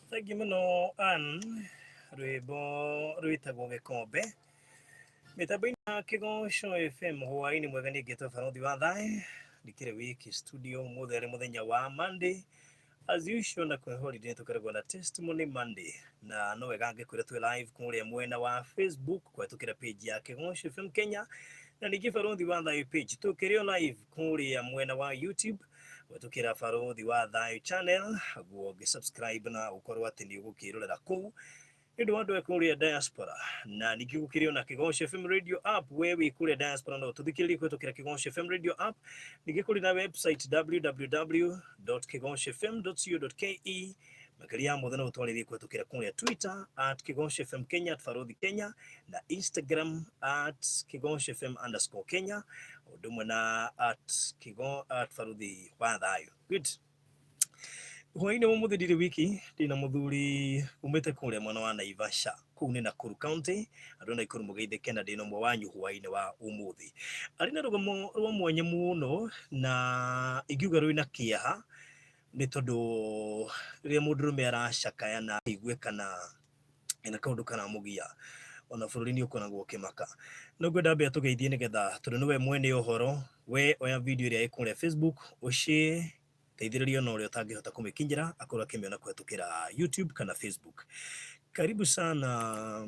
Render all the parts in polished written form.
Thengiũ mũno Ann, rwĩmbo rwĩtagwo gĩkombe mĩtambo-inĩ ya Kĩgoco FM. Hwaĩ-inĩ mwega, nĩ ngĩtwo Barothi wa Thaĩ, ndikĩrĩ wiki studio ũmũthĩ arĩ mũthenya wa Monday. As usual na kwĩ holiday tũkoragwo na Testimony Monday, na no wega ngĩkwĩra twĩ live kũrĩa mwena wa Facebook kũhetũkĩra page ya Kĩgoco FM Kenya, na ningĩ Barothi wa Thayũ page. Tũkĩrĩ o live kũrĩa mwena wa YouTube kũhetũkĩra Barothi wa Thayũ channel, guo ũngĩ-subscribe na ũkorwo atĩ nĩ ũgũkĩrorera kũu nĩ ũndũ wa andũ a kũrĩa diaspora. Na ningĩ gũkĩrĩ ona Kĩgoco FM radio app. We wĩ kũrĩa diaspora no tũthikĩrĩrie kũhetũkĩra Kĩgoco FM radio app. Ningĩ kũrĩ na website www.kĩgocofm.co.ke. Makĩria ya mothe, no ũtwarĩrie kũhetũkĩra kũrĩa Twitter @KĩgocoFMKenya, @BarothiKenya, na Instagram @KĩgocoFM_Kenya, ũndũ ũmwe na @Kigo @BarothiwaThayũ. Good. Hwaĩ-inĩ wa ũmũthĩ ndirĩ wiki, ndĩna mũthuri umĩte kũrĩa mwena wa Naivasha, kũu nĩ Nakuru County. Andũ a Nakuru mũgeithĩke, na ndĩna ũmwe wanyu hwaĩ-inĩ wa ũmũthĩ. Arĩ na rũgamo rwa mwanya mũno, na ingiuga rwĩna kĩeha, nĩ tondũ rĩrĩa mũndũrũme aracakaya na aigue kana ena kaũndũ karamũgia, ona bũrũri nĩ ũkoragwo ũkĩmaka. No ngwenda ambe atũgeithie nĩgetha, tondũ nĩwe mwene ũhoro, we oya video ĩrĩa ĩ kũrĩa Facebook ũshare, teithĩrĩria ona ũrĩa ũtangĩhota kũmĩkinyĩra akorwo akĩmĩona kũhetũkĩra YouTube kana Facebook. Karibu sana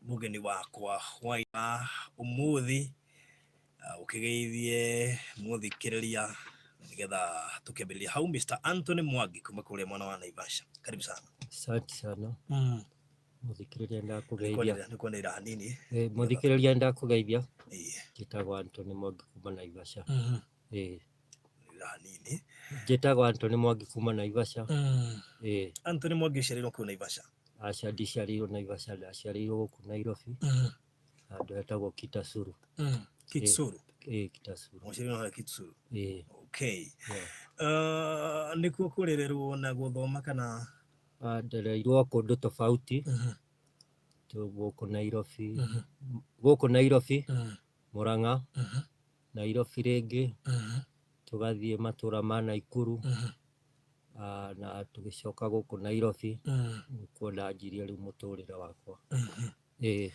mũgeni wakwa hwaĩ wa ũmũthĩ, ũkĩgeithie mũthikĩrĩria nĩgetha tũkĩambĩrĩria hau. Mr. Anthony Mwangi kuma kũrĩa mwena wa Naivasha, karibu sana. Asante sana. Mũthikĩrĩria, ndakũgeithia. Nĩ kuonera hanini. Mũthikĩrĩria, ndakũgeithia. Njĩtagwo Anthony Mwangi kuma Naivasha. Hanini. Njĩtagwo Anthony Mwangi kuma Naivasha. Anthony Mwangi, ũciarĩirwo kũu Naivasha? Aca, ndiciarĩirwo Naivasha, ndaciarĩirwo gũkũ Nairobi, handũ hetagwo Kitasuru. Kitsuru? Ĩĩ, Kitasuru. Ũciarĩirwo harĩa Kitsuru? Ĩĩ. Okay. Yeah. Nĩkuo kũrererwo na gũthoma kana? Ndereirwo kũndũ tofauti tu gũkũ Nairobi, gũkũ Nairobi, Murang'a, Nairobi rĩngĩ, tũgathiĩ matũra ma Naikuru, na tũgĩcoka gũkũ Nairobi, nĩkuo ndanjirie rĩu mũtũrĩre wakwa. Ĩĩ.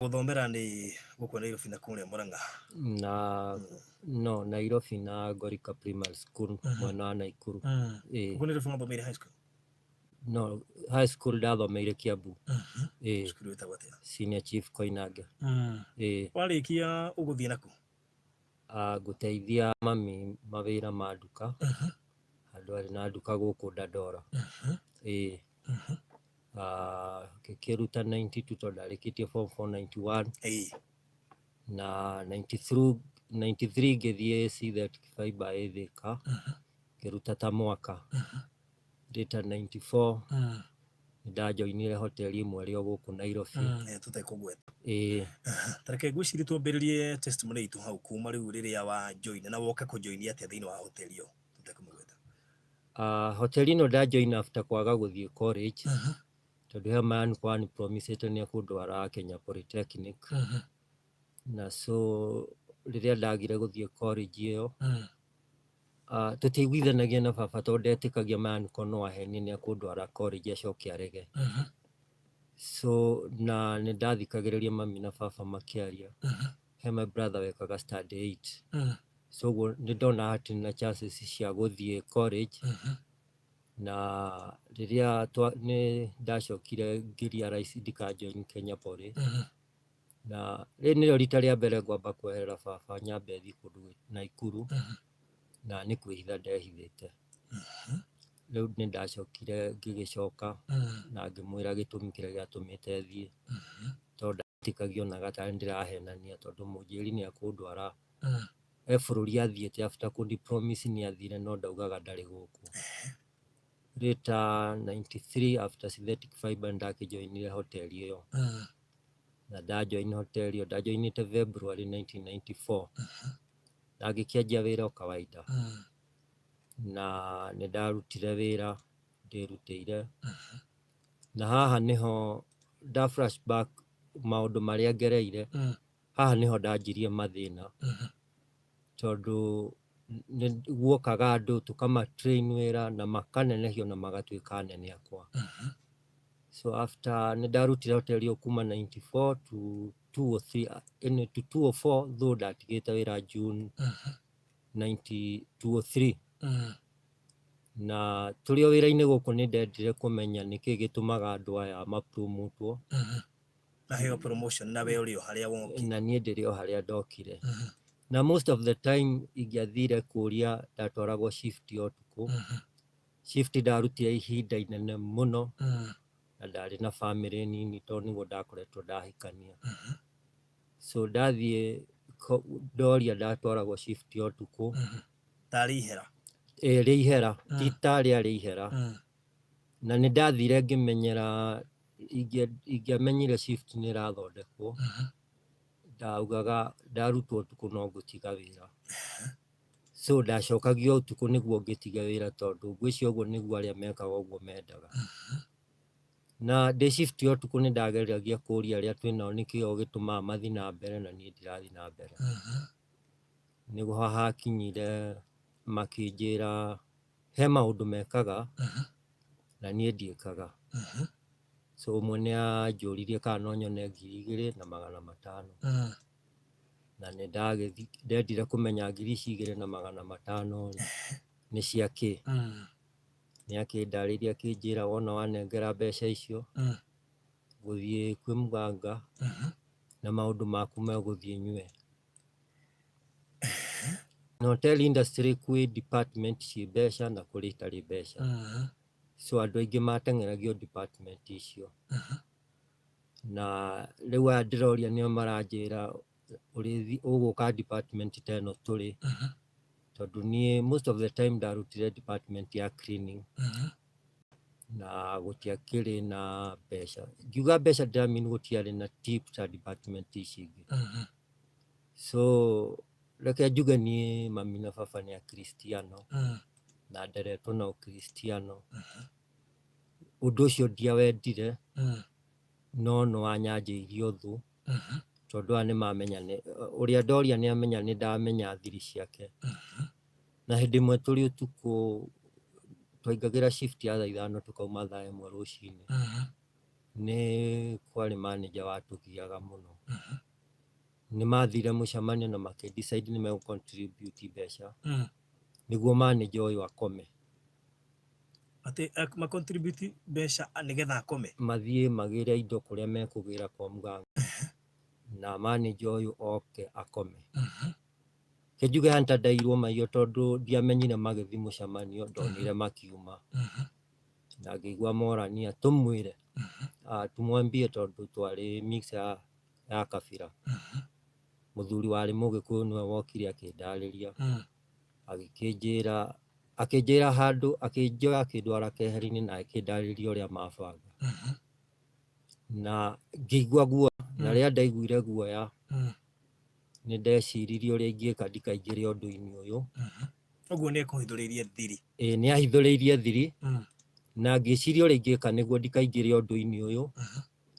Gũthomera nĩ gũkũ Nairobi na kũrĩa Murang'a? Na no Nairobi na Ngorika Primary School mwena wa Naikuru. Ĩĩ. Gũkũ Nairobi wathomeire high school? No, high school ndathomeire Kiambu. Ĩĩ. Cukuru wĩtagwo atĩa? Senior Chief Koinange. Ĩĩ. Warĩkia ũgũthiĩ naku? Ngũteithia mami mawĩra ma nduka, handũ arĩ na nduka gũkũ Dandora. Ĩĩ. Ngĩkĩruta 92 tondũ ndarĩkĩtie form 4 91. Na 93 93 ngĩthiĩ Synthetic Fibre ĩ Thika, ngĩruta ta mwaka. Later 94 nĩndajoinire hoteli ĩmwe ĩrĩ o gũkũ Nairobi. Tũtekũgweta. Ĩĩ. Tareke ngwĩciria twambĩrĩrie testimony itũ hau kuma rĩu rĩrĩa wa join, na woka kũjoin atĩa thĩinĩ wa hoteli ĩyo tũtekũmĩgweta? Hoteli ĩno ndajoin after kwaga gũthiĩ college, tondũ he man kwa ni promisĩte nĩ ekũndwara Kenya Polytechnic, na so rĩrĩa ndagire gũthiĩ college ĩyo, tũtiaiguithanagia na baba tondũ ndetĩkagia man ko no ahenie nĩ ekũndwara college acoke arege. So na nĩ ndathikagĩrĩria mami na baba makĩaria, he my brother wekaga standard 8, so ũguo nĩ ndona atĩ na chances cia gũthiĩ college. Na rĩrĩa nĩ ndacokire ngĩ realize ndika join Kenya Poly, na rĩrĩ nĩrĩo rita rĩa mbere ngwamba kweherera baba nyambe thiĩ kũndũ Naikuru, na nĩ kwĩhitha ndehithĩte. Rĩu nĩ ndacokire ngĩgĩcoka na ngĩmwĩra gĩtũmi kĩrĩa gĩatũmĩte thiĩ, tondũ Ndetĩkagia onaga tarĩ ndĩrahenania tondũ mũnjĩri nĩ ekũndwara e bũrũri athiĩte after kũndi promise nĩ athire no ndaugaga ndarĩ gũkũ. Later 93 after synthetic fiber nĩndakĩjoinire hoteli ĩyo na ndajoin hoteli ĩyo ndajoinĩte February 1994 na ngĩkĩanjia wĩra o kawaida na nĩndarutire wĩra ndĩrutĩire na haha nĩho nda flashback maũndũ marĩa ngereire haha nĩho ndanjirie mathĩna tondũ nĩ guokaga andũ tũkama train wĩra na makanenehio na magatuĩka anene akwa. So after nĩ ndarutire hoteli ĩyo kuma 94 to 203 ĩnĩ to 204 though ndatigĩte wĩra June 90 203 na tũrĩ o wĩra-inĩ gũkũ nĩ ndendire kũmenya nĩkĩ gĩtũmaga andũ aya mapromotwo Maheo promotion na we ũrĩ o harĩa wokire. Na niĩ ndĩrĩ o harĩa ndokire. Na most of the time ingĩathire kũria ndatwaragwo shift ya ũtukũ. Shift ndarutire ihinda inene mũno na ndarĩ na famĩlĩ nini tondũ nĩguo ndakoretwo ndahikania. So ndathiĩ ndoria ndatwaragwo shift ya ũtukũ. Tarĩ ihera. Ĩĩ rĩ ihera, ti ta rĩarĩ ihera. Na nĩ ndathire ngĩmenyera ingĩamenyire shift nĩ ĩrathondekwo, ndaugaga ndarutwo ũtukũ no ngũtiga wĩra. So ndacokagio ũtukũ nĩguo ngĩtige wĩra tondũ ngwĩciria ũguo nĩguo arĩa mekaga ũguo mendaga. Na ndĩ shift ya ũtukũ nĩ ndageragia kũria arĩa twĩnao nĩkĩ gĩtũmaga mathiĩ na mbere na niĩ ndirathiĩ na mbere. Nĩguo hakinyire makĩnjĩra he maũndũ mekaga na niĩ ndiĩkaga. So ũmwe nĩ anjũririe kana no nyone 2500. Na nĩ ndendire kũmenya ngiri ici igĩrĩ na magana matano rĩ, nĩ cia kĩ. Nĩ akĩndarĩria akĩnjĩra wona wanengera mbeca icio, ngũthiĩ kwĩ mũganga na maũndũ maku megũthiĩ nyue. Na hotel industry kwĩ department ciĩ mbeca na kũrĩ itarĩ mbeca. So andũ aingĩ mateng'eragio department icio. Na rĩu aya ndĩroria nĩo maranjĩra ũrĩthi ũgũka department ta ĩno tũrĩ. Tondũ niĩ most of the time ndarutire department ya cleaning. Na gũtiakĩrĩ na mbeca. Ngiuga mbeca ndĩra mean gũtiarĩ na tip ta department ici ingĩ. So reke njuge niĩ mami na baba nĩ akristiano na nderetwo na ũkristiano. Ũndũ ũcio ndiawendire no nĩ wanyanjĩirie ũthũ tondũ aya nĩ mamenya ũrĩa ndoria nĩ amenya nĩ ndamenya thiri ciake. Na hĩndĩ ĩmwe tũrĩ ũtukũ twaingagĩra shift ya thaa 5 tũkauma thaa 1 rũcinĩ. Nĩ kwarĩ manager watũgiaga mũno. Nĩ mathire mũcemanio na makĩ decide nĩ megũ contribute mbeca nĩguo manager ũyũ akome. Atĩ ma contribute mbeca nĩgetha akome. Mathiĩ magĩre indo kũrĩa mekũgĩra kwa mũganga na manager ũyũ oke akome. Ke njuge Hunter ndairwo maiyo tondũ ndiamenyire magĩthiĩ mũcemanio ndonire makiuma. Na ngĩigua morania tũmwĩre tumwambie tondũ twarĩ mix ya kabira. Mũthuri warĩ mũgĩkũyũ nĩwe wokire akĩndarĩria agĩkĩnjĩra akĩnjĩra handũ akĩnjoya akĩndwara keheri-inĩ na akĩndarĩria ũrĩa mabanga. Na ngĩigua guoya na rĩrĩa ndaiguire guoya nĩ ndeciririe ũrĩa ingĩka ndikaingĩre ũndũ-inĩ ũyũ. Ũguo nĩ ekũhithũrĩirie thiri. Ĩĩ nĩ ahithũrĩirie thiri na ngĩciria ũrĩa ingĩka nĩguo ndikaingĩre ũndũ-inĩ ũyũ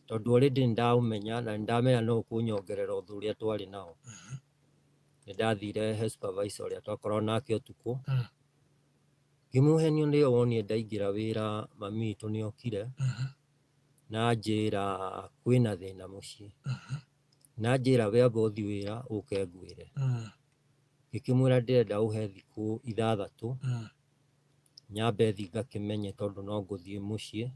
tondũ already nĩ ndaũmenya na nĩ ndamenya no ũkũnyongerera ũthũ ũrĩa twarĩ nao. Nĩ ndathire he supervisor ũrĩa twakoragwo nake ũtukũ ngĩmũhenia nĩyo wonire ndaingĩra wĩra mami witũ nĩ okire na anjĩra kwĩna thĩna mũciĩ. Na anjĩra we amba ũthiĩ wĩra ũke ngwĩre. Ngĩkĩmwĩra ndĩrenda ũhe thikũ 6 nyambe thiĩ ngakĩmenye tondũ no ngũthiĩ mũciĩ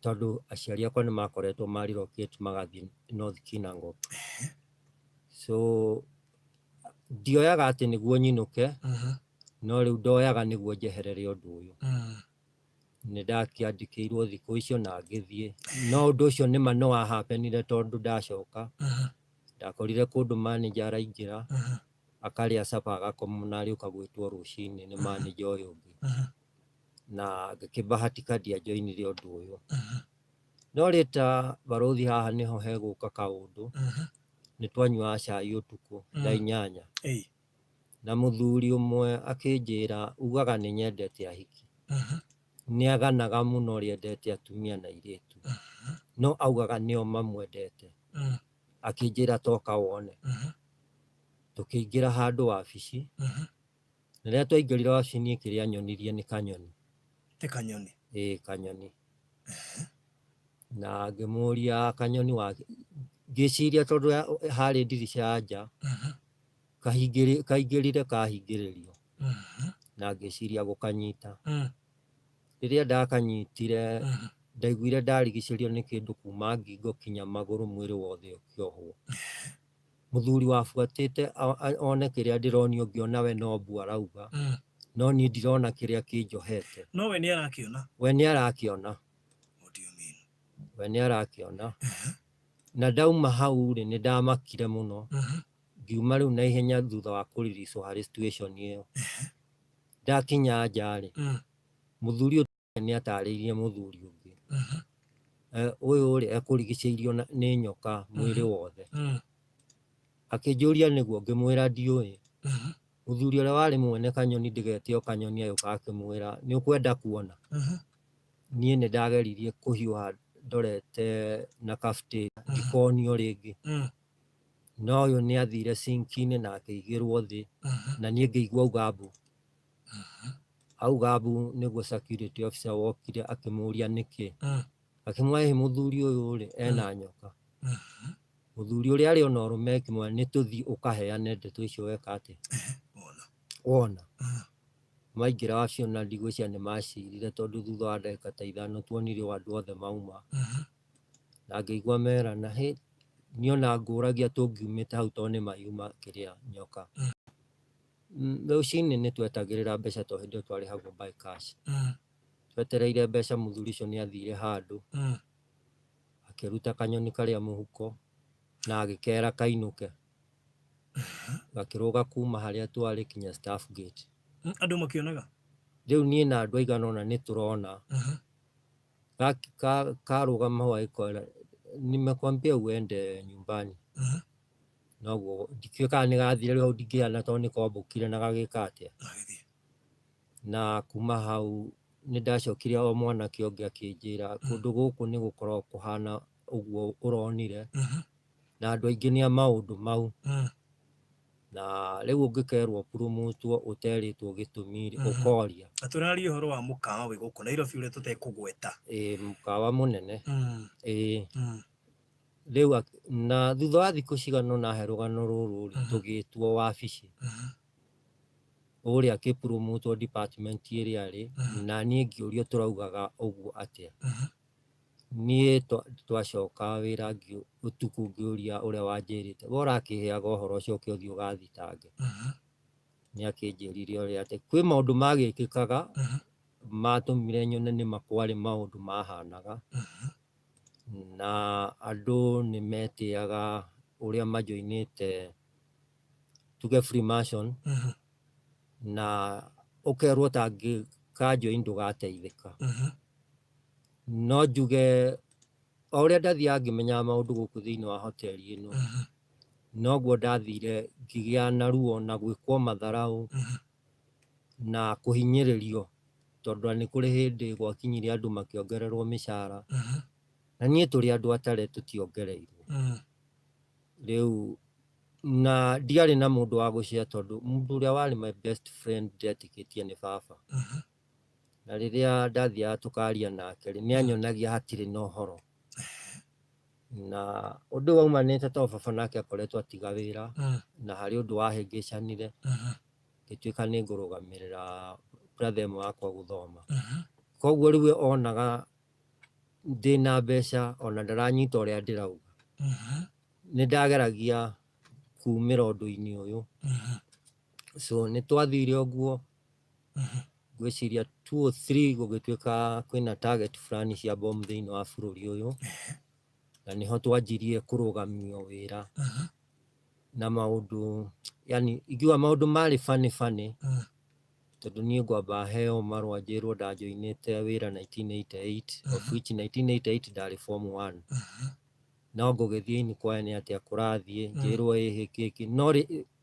tondũ aciari akwa nĩ makoretwo ma relocate magathiĩ North Kinangop. So ndioyaga atĩ nĩguo nyinũke no rĩu ndoyaga nĩguo njeherere ũndũ ũyũ. Nĩ ndakĩandĩkĩirwo thikũ icio na ngĩthiĩ, no ũndũ ũcio nĩma nĩ wahapenire tondũ ndacoka ndakorire kũndũ manager araingĩra akarĩa capa agakoma na arĩũka gwĩtwo rũcinĩ nĩ manager ũyũ ũngĩ, na ngĩkĩbahatika ndiajoinire ũndũ ũyũ. No rĩta barũthi haha nĩho hegũka kaũndũ, nĩ twanyuaga cai ũtukũ thaa 8 na mũthuri ũmwe akĩnjĩra ugaga nĩ nyendete ahiki, nĩ aganaga mũno ũrĩa endete atumia na airĩtu, no augaga nĩo mamwendete. Akĩnjĩra toka wone. Tũkĩingĩra handũ wabici, na rĩrĩa twaingĩrire wabici niĩ kĩrĩa nyonirie nĩ kanyoni. Nĩ kanyoni? Ĩĩ, kanyoni. Na ngĩmũria kanyoni wa, ngĩciria tondũ harĩ ndirica ya nja, kaingĩrire kahingĩrĩrio, na ngĩciria gũkanyita. Rĩrĩa ndakanyitire, ndaiguire ndarigicĩrio nĩ kĩndũ kuma ngingo kinya magũrũ, mwĩrĩ wothe ũkĩohwo. Mũthuri wabuatĩte one kĩrĩa ndĩronio, ngĩona we no mbu arauga, no niĩ ndirona kĩrĩa kĩnjohete. No we nĩ arakĩona? We nĩ arakĩona. What do you mean? We nĩ arakĩona. Na ndauma hau rĩ, nĩ ndamakire mũno, ngiuma rĩu na ihenya thutha wa kũriricwo harĩ situation ĩyo. Ndakinya nja rĩ, mũthuri ũyũ nĩ atarĩirie mũthuri ũngĩ, ũyũ rĩ ekũrigicĩirio nĩ nyoka mwĩrĩ wothe. Akĩnjũria nĩguo, ngĩmwĩra ndiũĩ. Mũthuri ũrĩa warĩ mwene kanyoni, ndĩgete o kanyoni, agĩũka akĩmwĩra nĩ ũkwenda kuona. Niĩ nĩ ndageririe kũhiũha ndorete na kabutĩ ndikonio rĩngĩ, no ũyũ nĩ athire sinki-inĩ na akĩigĩrwo thĩ, na niĩ ngĩigua auga mbu. Auga mbu nĩguo security officer wokire akĩmũria nĩkĩ, akĩmwĩra ĩ mũthuri ũyũ rĩ ena nyoka. Mũthuri ũrĩa arĩ ona ũrũme akĩmwĩra nĩ tũthiĩ ũkaheane ndeto icio weka atĩa wona. Maingĩra wabici ona ndigwĩciria nĩ macirire, tondũ thutha wa ndagĩka ta 5 tuonire o andũ othe mauma, na ngĩigua merana hĩ, niĩ ona ngũragia tũngiumĩte hau tondũ nĩ mayuma kĩrĩa nyoka. Rũcinĩ nĩ twetagĩrĩra mbeca tondũ hĩndĩ ĩyo twarĩhagwo by cash. Twetereire mbeca, mũthuri ũcio nĩ athire handũ akĩruta kanyoni karĩa mũhuko na agĩkera kainũke. Gakĩrũga kuma harĩa twarĩ kinya staff gate. Andũ makĩonaga? Rĩu niĩ na andũ aigana ũna nĩ tũrona. Karũgama hau agĩkoera, nimekwambia uende nyumbani. Noguo ndikĩũĩ kana nĩ gathire, rĩu hau ndingĩhana tondũ nĩ kombũkire na gagĩka atĩa. Na kuma hau nĩ ndacokire o mwanake ũngĩ akĩnjĩra kũndũ gũkũ nĩ gũkoragwo kũhana ũguo ũronire, na andũ aingĩ nĩ a maũndũ mau, na rĩu ũngĩkerwo ũpurumutwo ũterĩtwo gĩtũmi rĩ, ũkoria. Na tũraria ũhoro wa mũkawa wĩ gũkũ Nairobi ũrĩa tũtekũgweta. Ĩĩ, mũkawa mũnene. Ĩĩ. Rĩu na thutha wa thikũ cigana ũna he rũgano rũrũ rĩ, tũgĩtwo wabici. Ũrĩa akĩpurumutwo department ĩrĩa arĩ, na niĩ ngĩũrio tũraugaga ũguo atĩa. Niĩ twacoka wĩra ũtukũ ngĩũria ũrĩa wanjĩrĩte, we ũrakĩheaga ũhoro ũcio ũke ũthiĩ ũgathitange. Nĩ akĩnjĩrire ũrĩa atĩ kwĩ maũndũ magĩkĩkaga matũmire nyone nĩma kwarĩ maũndũ mahanaga, na andũ nĩ metĩaga ũrĩa majoinĩte tuge Freemason, na ũkerwo ũtangĩkajoin ndũgateithĩka. No njuge o ũrĩa ndathiaga ngĩmenyaga maũndũ gũkũ thĩinĩ wa hoteli ĩno, noguo ndathire ngĩgĩa na ruo na gwĩkwo matharaũ na kũhinyĩrĩrio, tondũ nĩ kũrĩ hĩndĩ gwakinyire andũ makĩongererwo mĩcara, na niĩ tũrĩ andũ atare tũtiongereirwo. Rĩu na ndiarĩ na mũndũ wa gũcea, tondũ mũndũ ũrĩa warĩ my best friend ndetĩkĩtie nĩ baba. Na rĩrĩa ndathiaga tũkaria nake rĩ, nĩ anyonagia hatirĩ na ũhoro. Na ũndũ waumanĩte tondũ baba nake akoretwo atiga wĩra, na harĩ ũndũ wahĩngĩcanire, ngĩtuĩka nĩ ngũrũgamĩrĩra brother ĩmwe wakwa gũthoma. Koguo rĩu we onaga ndĩna mbeca ona ndaranyita ũrĩa ndĩrauga. Nĩ ndageragia kumĩra ũndũ-inĩ ũyũ. So nĩ twathire ũguo. Ngwĩciria 203 gũgĩtuĩka kwĩna target fulani cia bomu thĩinĩ wa bũrũri ũyũ, na nĩho twanjirie kũrũgamio wĩra na maũndũ, yani ingiuga maũndũ marĩ funny funny, tondũ niĩ ngwamba heo marũa njĩrwo ndanjoinĩte wĩra 1988, of which 1988 ndarĩ form 1. No ngũgĩthiĩ inquire nĩ atĩa kũrathiĩ, njĩrwo ĩhĩ kĩkĩ, no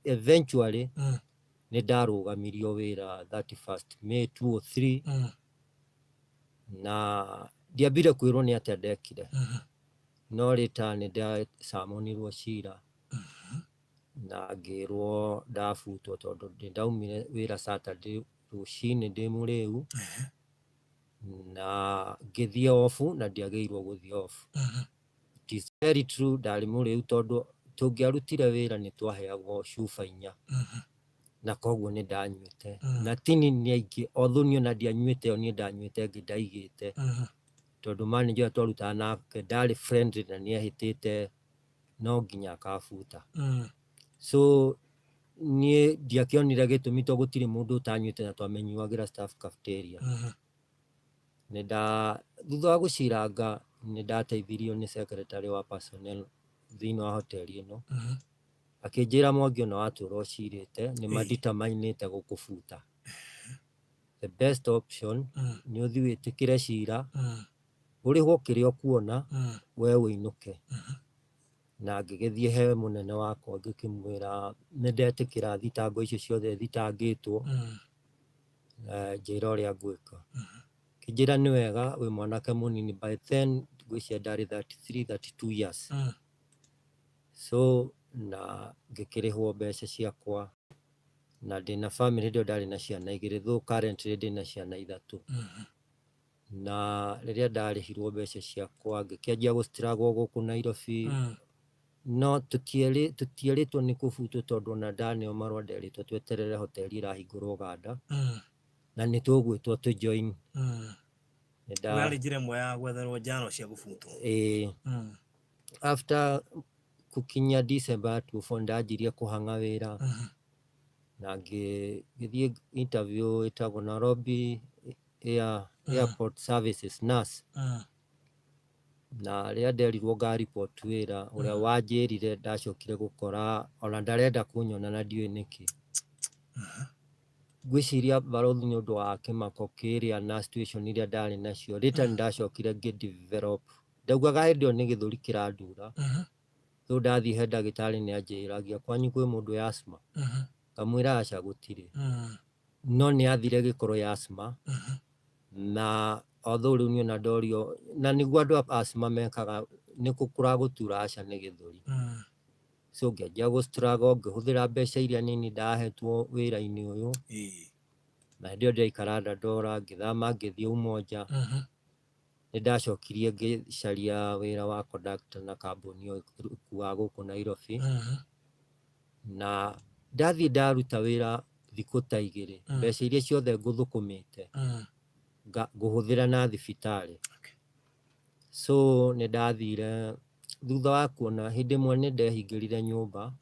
eventually nĩ ndarũgamirio wĩra 31st May 2003, na ndiambire kwĩrwo nĩ atĩa ndekire, no later nĩ ndacamonirwo cira na ngĩrwo ndabutwo tondũ nĩ ndaumire wĩra Saturday rũcinĩ ndĩ mũrĩu na ngĩthiĩ off, na ndiagĩrĩirwo gũthiĩ off. It is very true ndarĩ mũrĩu, tondũ tũngĩarutire wĩra nĩ twaheagwo cuba inya, na koguo nĩ ndanyuĩte na tini nĩ aingĩ, although niĩ ona ndianyuĩte ĩyo, niĩ ndanyuĩte ĩngĩ ndaigĩte, tondũ manager ũrĩa twarutaga nake ndarĩ friendly na nĩ ehĩtĩte no nginya akabuta. So niĩ ndiakĩonire gĩtũmi to gũtirĩ mũndũ ũtanyuĩte na twamenyuagĩra staff cafeteria. Nĩ nda thutha wa gũciranga nĩ ndateithirio nĩ secretary wa personnel thĩinĩ wa hoteli ĩno, akĩnjĩra, "Mwangi, ona watũra ũcirĩte nĩ madeterminĩte gũkũbuta. The best option nĩ ũthiĩ wĩtĩkĩre cira, ũrĩhwo kĩrĩa ũkuona, we ũinũke." Na ngĩgĩthiĩ he mũnene wakwa ngĩkĩmwĩra nĩ ndetĩkĩra thitango icio ciothe thitangĩtwo, njĩra ũrĩa ngwĩka. Kĩnjĩra, "Nĩ wega, wĩ mwanake mũnini." By then ngwĩciria ndarĩ 33, 32 years. So na ngĩkĩrĩhwo mbeca ciakwa, na ndĩna family, hĩndĩ ĩyo ndarĩ na ciana igĩrĩ, though currently ndĩna ciana ithatũ. Na rĩrĩa ndarĩhirwo mbeca ciakwa ngĩkĩanjia gũ struggle gũkũ Nairobi. No tũtierĩtwo nĩ kũbutwo, tondũ ona ndaneo marũa nderĩtwo tweterere hoteli ĩrahingũrwo Uganda na nĩ tũgwĩtwo tũ join. Yarĩ njĩra ĩmwe ya gwetherwo njano cia gũbutwo. Ĩĩ. After gũkinya December 24 ndanjirie kũhang'a wĩra na ngĩthiĩ interview ĩtagwo Nairobi Airport Services nurse. Na rĩrĩa nderirwo nga report wĩra, ũrĩa wanjĩrire ndacokire gũkora ona ndarenda kũnyona na ndiũĩ nĩkĩ. Ngwĩciria barothi nĩ ũndũ wa kĩmako kĩrĩa na situation iria ndarĩ nacio, later nĩ ndacokire ngĩ develop, ndaugaga hĩndĩ ĩyo nĩ gĩthũri kĩrandura. Rĩu ndathiĩ he ndagĩtarĩ nĩ anjĩragia, "Kwanyu kwĩ mũndũ ya asthma?" Ngamwĩra, "Aca, gũtirĩ." No nĩ athire gĩkorwo ya asthma, na although rĩu niĩ ona ndorio na nĩguo andũ a asthma mekaga nĩ kũ kũragũtura, aca, nĩ gĩthũri. So ngĩanjia gũ struggle ngĩhũthĩra mbeca iria nini ndahetwo wĩra-inĩ ũyũ. Na hĩndĩ ĩyo ndĩraikara Dandora, ngĩthama ngĩthiĩ Umoja. Nĩ ndacokirie ngĩcaria wĩra wa conductor na kambuni ĩyo ĩkuaga gũkũ Nairobi. Na ndathiĩ ndaruta wĩra thikũ ta 2, mbeca iria ciothe ngũthũkũmĩte ngũhũthĩra na thibitarĩ. So nĩ ndathire thutha wa kuona hĩndĩ ĩmwe nĩ ndehingĩrire nyũmba,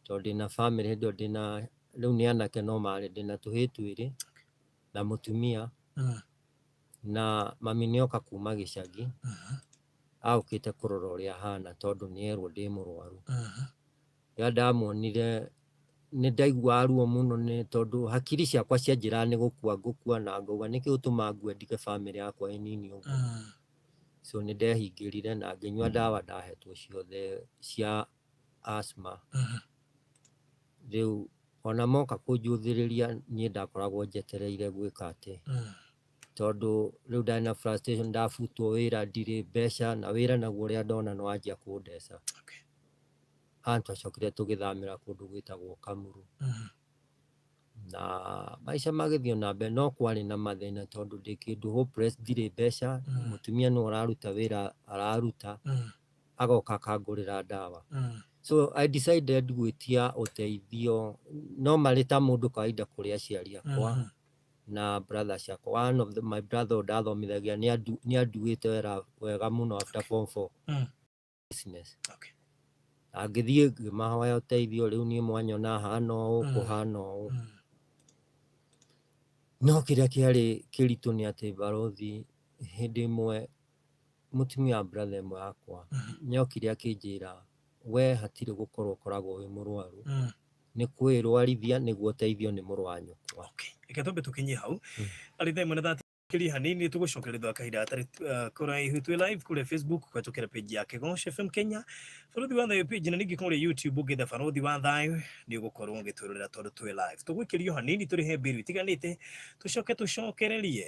tondũ ndĩna family hĩndĩ ĩyo, ndĩna rĩu nĩ anake no marĩ, ndĩna tũhĩĩ twĩrĩ na mũtumia. Na mami nĩoka kuma gĩcagi, agũkĩte kũrora ũrĩa hana tondũ nĩerwo ndĩ mũrwaru. Rĩrĩa ndamuonire nĩ ndaiguaga ruo mũno, nĩ tondũ hakiri ciakwa cianjĩraga nĩ gũkua ngũkua, na ngauga nĩkĩ gũtũma ngue ndige family yakwa ĩ nini ũguo. So nĩ ndehingĩrire na ngĩnyua ndawa ndahetwo ciothe cia asthma. Rĩu ona moka kũnjũthĩrĩria niĩ ndakoragwo njetereire gwĩka atĩ, tondũ rĩu ndarĩ na frustration, ndabutwo wĩra, ndirĩ mbeca, na wĩra naguo ũrĩa ndona nĩ wanjia kũndeca. Haha twacokire tũgĩthamĩra kũndũ gwĩtagwo Kamuru, na maica magĩthiĩ na mbere, no kwarĩ na mathĩna tondũ ndĩ kĩndũ hopeless, ndirĩ mbeca. Mũtumia nĩwe ũraruta wĩra, araruta agoka akangũrĩra ndawa. So I decided gwĩtia ũteithio no marĩ ta mũndũ kawaida kũrĩ aciari akwa na brother ciakwa. One of my brother ndathomithagia nĩ anduĩte wega wega mũno after form 4 business. Angĩthiĩ ngĩmahoya ũteithio, rĩu niĩ mwanyona hana ũũ, kũhana ũũ. No kĩrĩa kĩarĩ kĩritũ nĩ atĩ barothi hĩndĩ ĩmwe mũtumia wa brother ĩmwe yakwa nĩokire akĩnjĩra we hatirĩ gũkorwo ũkoragwo wĩ mũrwaru, nĩ kwĩrwarithia nĩguo ũteithio nĩ mũrũ wa nyũkwa. Okay, reke twambe tũkinyie hau. Arĩ thaa ĩmwe na thati kĩria hanini tũgũcokeria thutha wa kahinda gatarĩ kũraihu. Twĩ live kũrĩa Facebook kũhetũkĩra page ya Kĩgoco FM Kenya, Barothi wa Thayũ page, na ningĩ kũrĩa YouTube ũngĩetha Barothi wa Thayũ nĩ ũgũkorwo ũgĩtwĩrorera tondũ twĩ live. Tũgũikĩrio hanini tũrĩhe mbiru itiganĩte tũcoke tũcokererie.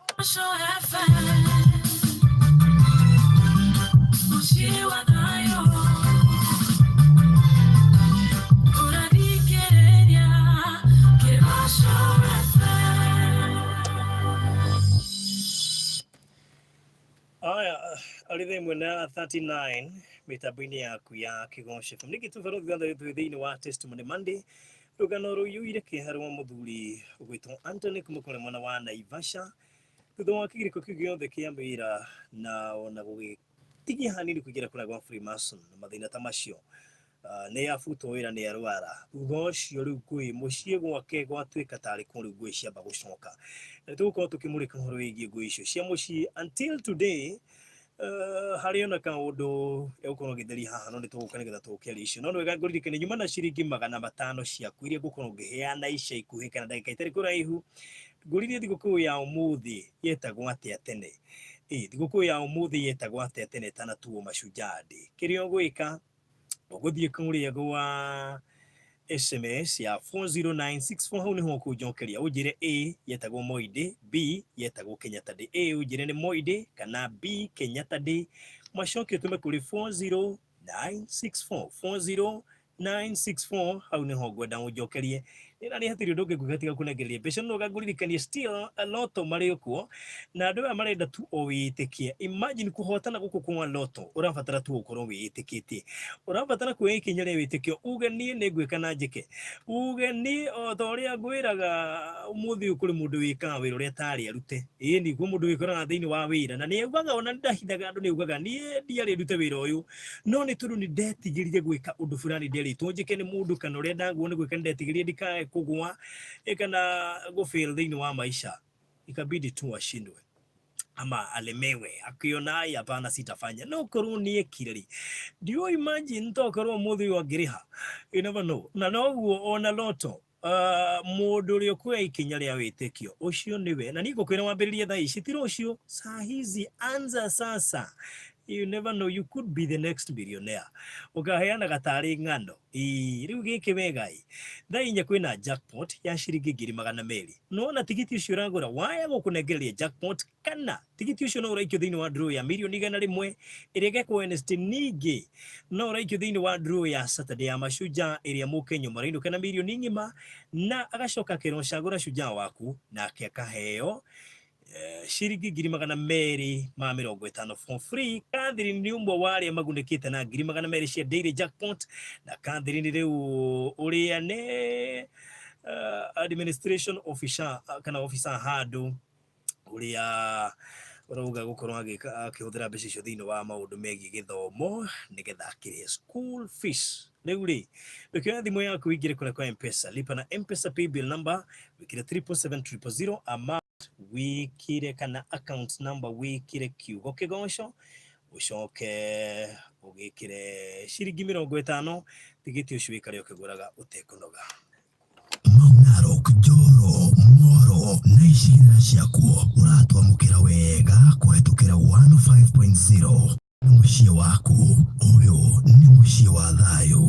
Kĩgoco FM, mũciĩ wa thayũ, ũrathikĩrĩria Kĩgoco FM. Aya, arĩ thaa ĩmwe na 39 mĩtambo-inĩ yaku ya Kĩgoco FM. Ningĩ tu Barothi wa Thayũ twĩ thĩinĩ wa Testimony Monday, rũgano rũiyũire kĩeha rwa mũthuri ũgwĩtwo Anthony kuma kũrĩa mwena wa Naivasha thutha wa kĩgirĩko kĩu gĩothe kĩa wĩra na ona gũgĩtigia hanini kũingĩra kũrĩa gwa Freemason na mathĩna ta macio. Nĩ abutwo wĩra nĩ arwara, thutha ũcio rĩu ngũĩ mũciĩ gwake gwatuĩka tarĩ kuo rĩu ngũĩ ciamba gũcoka, na nĩ tũgũkorwo tũkĩmũrĩka ũhoro wĩgiĩ ngũĩ icio cia mũciĩ until today. Harĩ ona kaũndũ egũkorwo ngĩtheria haha, no nĩ tũgũka nĩgetha tũkĩaria icio. No nĩ wega ngũririkanie nyuma na ciringi 500 ciaku iria ngũkorwo ngĩheana ica ikuhĩ kana ndagĩka itarĩ kũraihu. Ngũririe thigũkũ ya ũmũthĩ yetagwo atĩa tene? Ĩ thigũkũ ya ũmũthĩ yetagwo atĩa tene ĩtanatuo Mashujaa Day? Kĩrĩa ũgwĩka, ũgũthiĩ kũrĩa gwa SMS ya 40964, hau niho ũkũnjokeria ũnjĩre A yetagwo Moi Day, B yetagwo Kenyatta Day. A ũnjĩre nĩ Moi Day kana B Kenyatta Day. Macokio tũme kũrĩ 40964, 40964, hau niho ngwenda ũnjokerie. Nĩ na hatirĩ ũndũ ũngĩ nguga tiga kũnengereria mbeca, no ngũririkanie still a lotto marĩ okuo na andũ aya marenda tu o wĩtĩkie. Imagine kũhotana gũkũ kwa lotto, ũrabatara tu ũkorwo wĩĩtĩkĩtie, ũrabatara kuoya ikinya rĩa wĩtĩkio, uge niĩ nĩ ngwĩka na njĩke, uge niĩ o ta ũrĩa ngwĩraga ũmũthĩ ũyũ kũrĩ mũndũ wĩkaga wĩra ũrĩa atarĩ arute. Ĩĩ nĩguo, mũndũ wĩkoraga thĩinĩ wa wĩra na nĩ augaga ona ndahithaga andũ, nĩ augaga niĩ ndiarĩ ndute wĩra ũyũ, no nĩ tondũ nĩ ndetigĩrire gwĩka ũndũ fulani nderĩtwo njĩke nĩ mũndũ kana ũrĩa ndaguo nĩ gwĩka, nĩ ndetigĩrire ndikae kũgwa kana gũfail thĩinĩ wa maisha, ikabidi tu ashindwe ama alemewe, akiona ai, hapana, sitafanya. No korwo nĩ ekire rĩ, do you imagine to korwo ũmũthĩ ũyũ angĩrĩha? You never know. Na noguo ona lotto, mũndũ ũrĩa ũkuoya ikinya rĩa wĩtĩkio ũcio nĩwe, na niĩ ngũkwĩra wambĩrĩrie thaa ici, ti rũciũ, saa hizi, anza sasa. You never know, you could be the next billionaire. Ũkaheanaga tarĩ ng'ano. Ĩĩ, rĩu gĩkĩ wega ĩ, thaa 4 kwĩna jackpot ya ciringi 200,000. Nona tigiti ũcio ũragũra waya gũkũnengereria jackpot, kana tigiti ũcio no ũraikio thĩinĩ wa draw ya 100,000,000 ĩrĩa ĩgekwo Wednesday. Ningĩ no ũraikio thĩinĩ wa draw ya Saturday ya Mashujaa ĩrĩa mũkenya ũmwe na mirioni ng'ima, na agacoka akerwo cagũra shujaa waku, nake akaheo ciringi 250,000 for free. Catherine nĩ ũmwe wa arĩa magunĩkĩte na 200,000 cia daily jackpot, na Catherine rĩu ũrĩa nĩ administration officer kana officer handũ ũrĩa ũrauga gũkorwo akĩhũthĩra mbeca icio thĩinĩ wa maũndũ megiĩ gĩthomo nĩgetha akĩrĩhe school fees. Rĩu rĩ, ndũkĩoya thimũ yaku ũingĩre kũrĩa kwa Mpesa, lipa na Mpesa paybill number, wĩkĩre 777000, amount wĩkĩre kana account number wĩkĩre kiugo kĩgoco, ũcoke ũgĩkĩre ciringi 50, tigiti ũcio wĩkare ũkĩgũraga ũtekũnoga. Mau Narok, Njoro, Moro na icigĩrĩra ciakuo, ũratwamũkĩra wega kũhetũkĩra 105.0. Nĩ mũciĩ waku, ũyũ nĩ mũciĩ wa thayũ.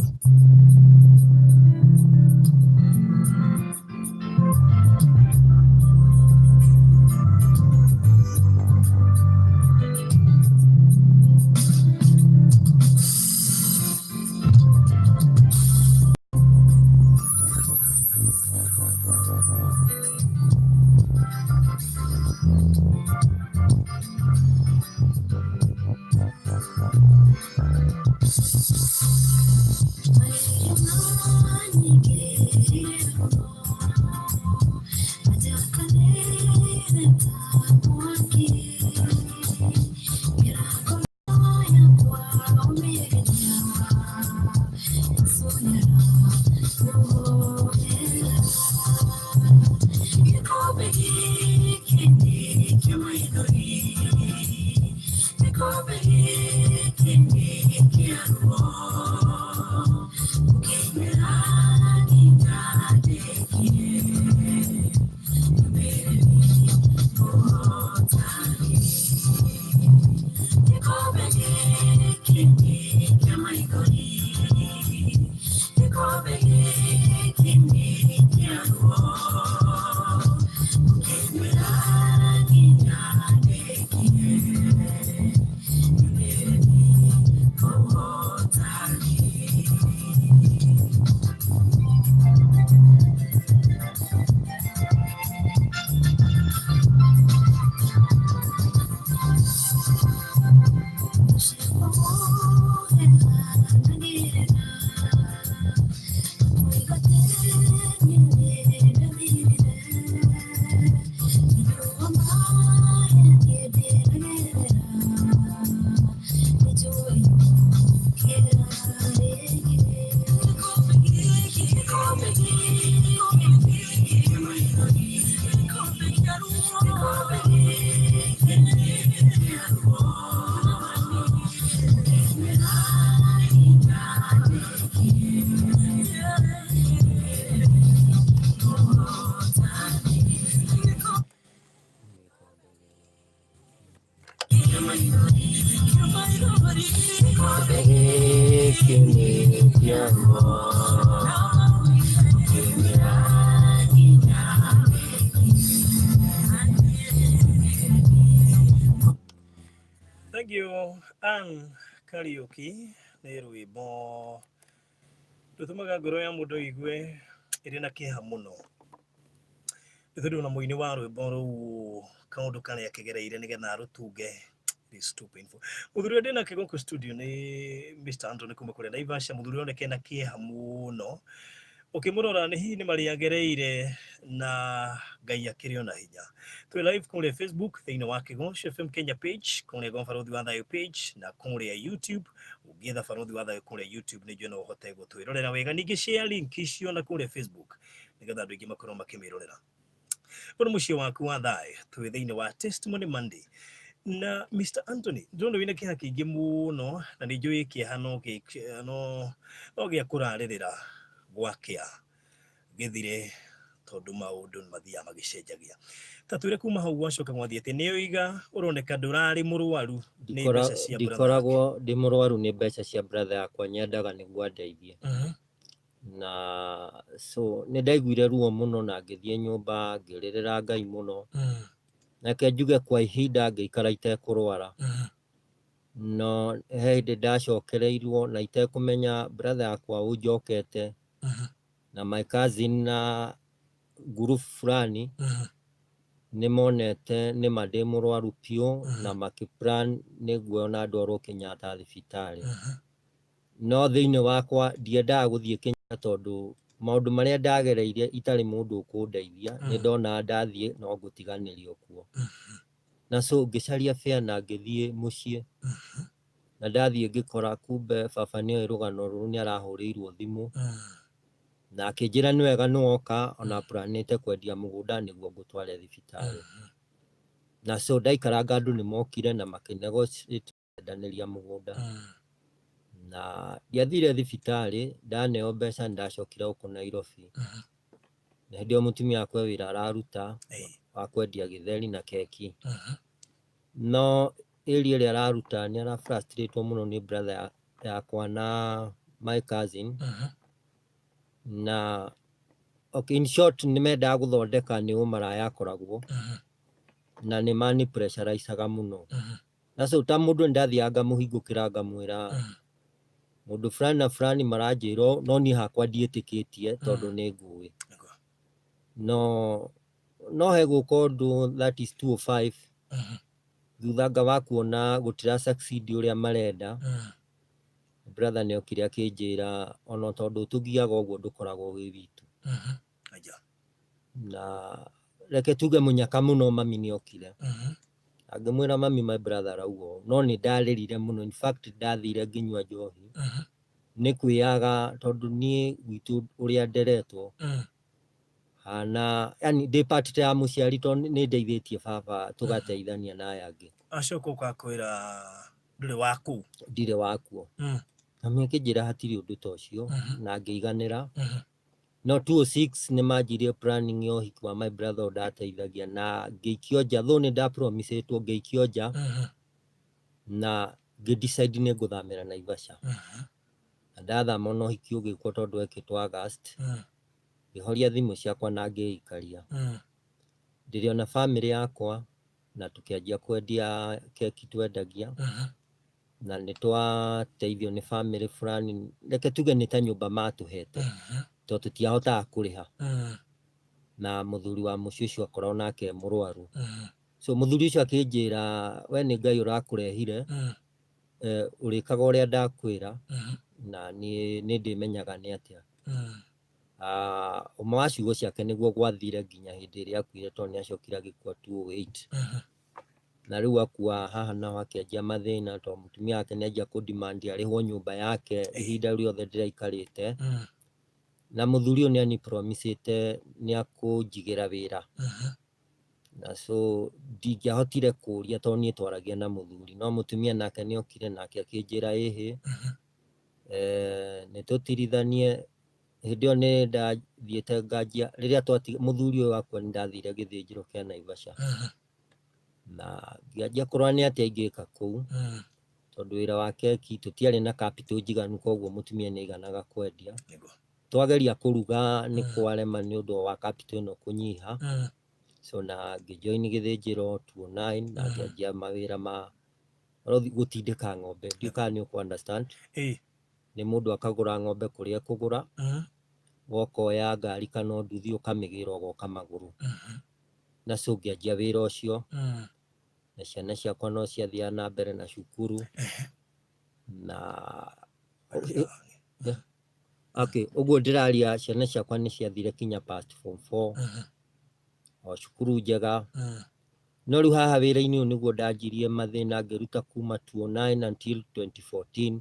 Thank you Ann Kariuki nĩ rwĩmbo rũtũmaga ngoro ya mũndũ ĩigue ĩrĩ na kĩeha mũno nĩ tondũ ona mũini wa rwĩmbo rũu kaũndũ karĩa kegereire nĩgetha arũtunge, it is too painful. Mũthuri ũrĩa ndĩnake gũkũ studio nĩ Mr. Anthony kuma kũrĩa Naivasha. Mũthuri ũrĩa oneka ena kĩeha mũno, ũkĩmũrora nĩ hihi nĩ marĩa agereire na Ngai akĩrĩ ona hinya. Twĩ live kũrĩa Facebook thĩinĩ wa Kĩgoco FM Kenya page, kũrĩa gwa Barũthi wa Thayũ page na kũrĩa YouTube. Ũngĩetha Barũthi wa Thayũ kũrĩa YouTube nĩ njũĩ no ũhote gũtwĩrorera wega. Ningĩ share link icio na kũrĩa Facebook nĩgetha andũ aingĩ makorwo makĩmĩrorera. Ũyũ nĩ mũciĩ waku wa thayũ, twĩ thĩinĩ wa Testimony Monday na Mr. Anthony. Ndĩrona wĩna kĩeha kĩingĩ mũno na nĩ njũĩ kĩeha no gĩa kũrarĩrĩra gwakĩa gĩthire tondũ maũndũ nĩ mathiaga magĩcenjagia. Ta twĩre kuma hau gwacoka gwathiĩ atĩ nĩ oiga ũroneka ndũrarĩ mũrwaru nĩ mbeca cia brother. Ndikoragwo ndĩ mũrwaru nĩ mbeca cia brother yakwa, nyendaga nĩguo andeithie. Na so nĩ ndaiguire ruo mũno na ngĩthiĩ nyũmba ngĩrĩrĩra Ngai mũno. Reke njuge kwa ihinda ngĩikara itekũrwara. No he hĩndĩ ndacokereirwo na itekũmenya brother yakwa ũnjokete na my cousin na group fulani nĩ monete nĩ ma ndĩ mũrwaru piũ na makĩ plan nĩ nguona ndwarwo Kenyatta thibitarĩ. No thĩinĩ wakwa ndiendaga gũthiĩ Kenyatta tondũ maũndũ marĩa ndagereire itarĩ mũndũ ũkũndeithia nĩ ndonaga ndathiĩ no ngũtiganĩrio kuo. Na so ngĩcaria fare na ngĩthiĩ mũciĩ. Na ndathiĩ ngĩkora kumbe baba nĩoĩ rũgano rũrũ nĩ arahũrĩirwo thimũ. Na akĩnjĩra nĩ wega nĩ woka ona planĩte kwendia mũgũnda nĩguo ngũtware thibitarĩ. Na so ndaikaranga andũ nĩ mokire na makĩ negotiate kwendanĩria mũgũnda. Na ndiathire thibitarĩ, ndaneo mbeca nĩ ndacokire gũkũ Nairobi. Na hĩndĩ ĩyo mũtumia wakwa he wĩra araruta wa kwendia gĩtheri na keki. No area ĩrĩa araruta nĩ ara frustrate mũno nĩ brother yakwa na my cousin. Na okay, in short nĩ mendaga gũthondeka nĩ ũmaraya akoragwo na nĩ mani pressurizaga mũno. Na so ta mũndũ nĩ ndathiaga ngamũhingũkĩra ngamwĩra mũndũ fulani na fulani maranjĩra ũũ, no niĩ hakwa ndiĩtĩkĩtie tondũ nĩ ngũĩ. No no he gũka ũndũ that is 205 thutha anga wa kuona gũtira succeed ũrĩa marenda, brother nĩ okire akĩnjĩra ona tondũ ũtũgiaga ũguo ndũkoragwo wĩ witũ. Na reke tuge mũnyaka mũno mami nĩ okire. Angĩmwĩra mami my brother arauga ũũ, no nĩ ndarĩrire mũno, in fact ndathire ngĩnyua njohi nĩ kwĩyaga tondũ niĩ gwitũ ũrĩa nderetwo hana yani ndĩ part ta ya mũciari tondũ nĩ ndeithĩtie baba tũgateithania na aya angĩ. Acoka ũkakwĩra ndũrĩ wa kũu. Ndirĩ wakuo. Mami akĩnjĩra hatirĩ ũndũ ta ũcio na ngĩiganĩra. No 206 nĩ manjirie planning ya ũhiki wa my brother ũrĩa ndateithagia na ngĩikio nja, though nĩ ndapromisĩtwo ngĩikio nja na ngĩ decide nĩ ngũthamĩra Naivasha. Na ndathama ona ũhiki ũgĩkwo tondũ wekĩtwo August, ngĩhoria thimũ ciakwa na ngĩikaria. Ndĩrĩ ona famĩlĩ yakwa na tũkĩanjia kwendia keki twendagia. Na nĩ twateithio nĩ famĩlĩ fulani, reke tuge nĩ ta nyũmba matũhete tondũ tũtiahotaga kũrĩha. Na mũthuri wa mũciĩ ũcio akoragwo nake e mũrwaru. So mũthuri ũcio akĩnjĩra we nĩ Ngai ũrakũrehire, ũrĩkaga ũrĩa ndakwĩra na niĩ nĩ ndĩmenyaga nĩ atĩa. Ũmwe wa ciugo ciake nĩguo gwathire nginya hĩndĩ ĩrĩa akuire tondũ nĩ acokire agĩkua 208. Na rĩu akua haha naho akĩanjia mathĩna tondũ mũtumia wake nĩ anjia kũ demand arĩhwo nyũmba yake ihinda rĩothe ndĩraikarĩte. Na mũthuri ũyũ nĩ ani promisĩte nĩ akũnjigĩra wĩra. Na so ndingĩahotire kũria tondũ niĩ twaragia na mũthuri. No mũtumia nake nĩ okire nake akĩnjĩra ĩhĩ, nĩ tũtirithanie. Hĩndĩ ĩyo nĩ ndathiĩte nganjia, rĩrĩa mũthuri ũyũ akua nĩ ndathire gĩthĩnjĩro kĩa Naivasha. Na ngĩanjia kũrora nĩ atĩa ingĩka kũu. Tondũ wĩra wa keki tũtiarĩ na capital njiganu koguo mũtumia nĩ aiganaga kwendia. Nĩguo. Twageria kũruga nĩ kwarema nĩ ũndũ wa capital ĩno kũnyiha. So na ngĩjoin gĩthĩnjĩro 2009 na ngĩanjia mawĩra ma gũtindĩka ng'ombe. Ndiũĩ kana nĩ ũkũ understand. Nĩ mũndũ akagũra ng'ombe kũrĩa ekũgũra, ũgoka oya ngari kana nduthi ũkamĩgĩra ũgoka magũrũ. Na so ngĩanjia wĩra ũcio na ciana ciakwa no ciathiaga na mbere na cukuru na okay, ũguo ndĩraria ciana ciakwa nĩ ciathire kinya past form 4 o cukuru njega. No rĩu haha wĩra-inĩ ũyũ nĩguo ndanjirie mathĩna, ngĩruta kuma 2009 until 2014.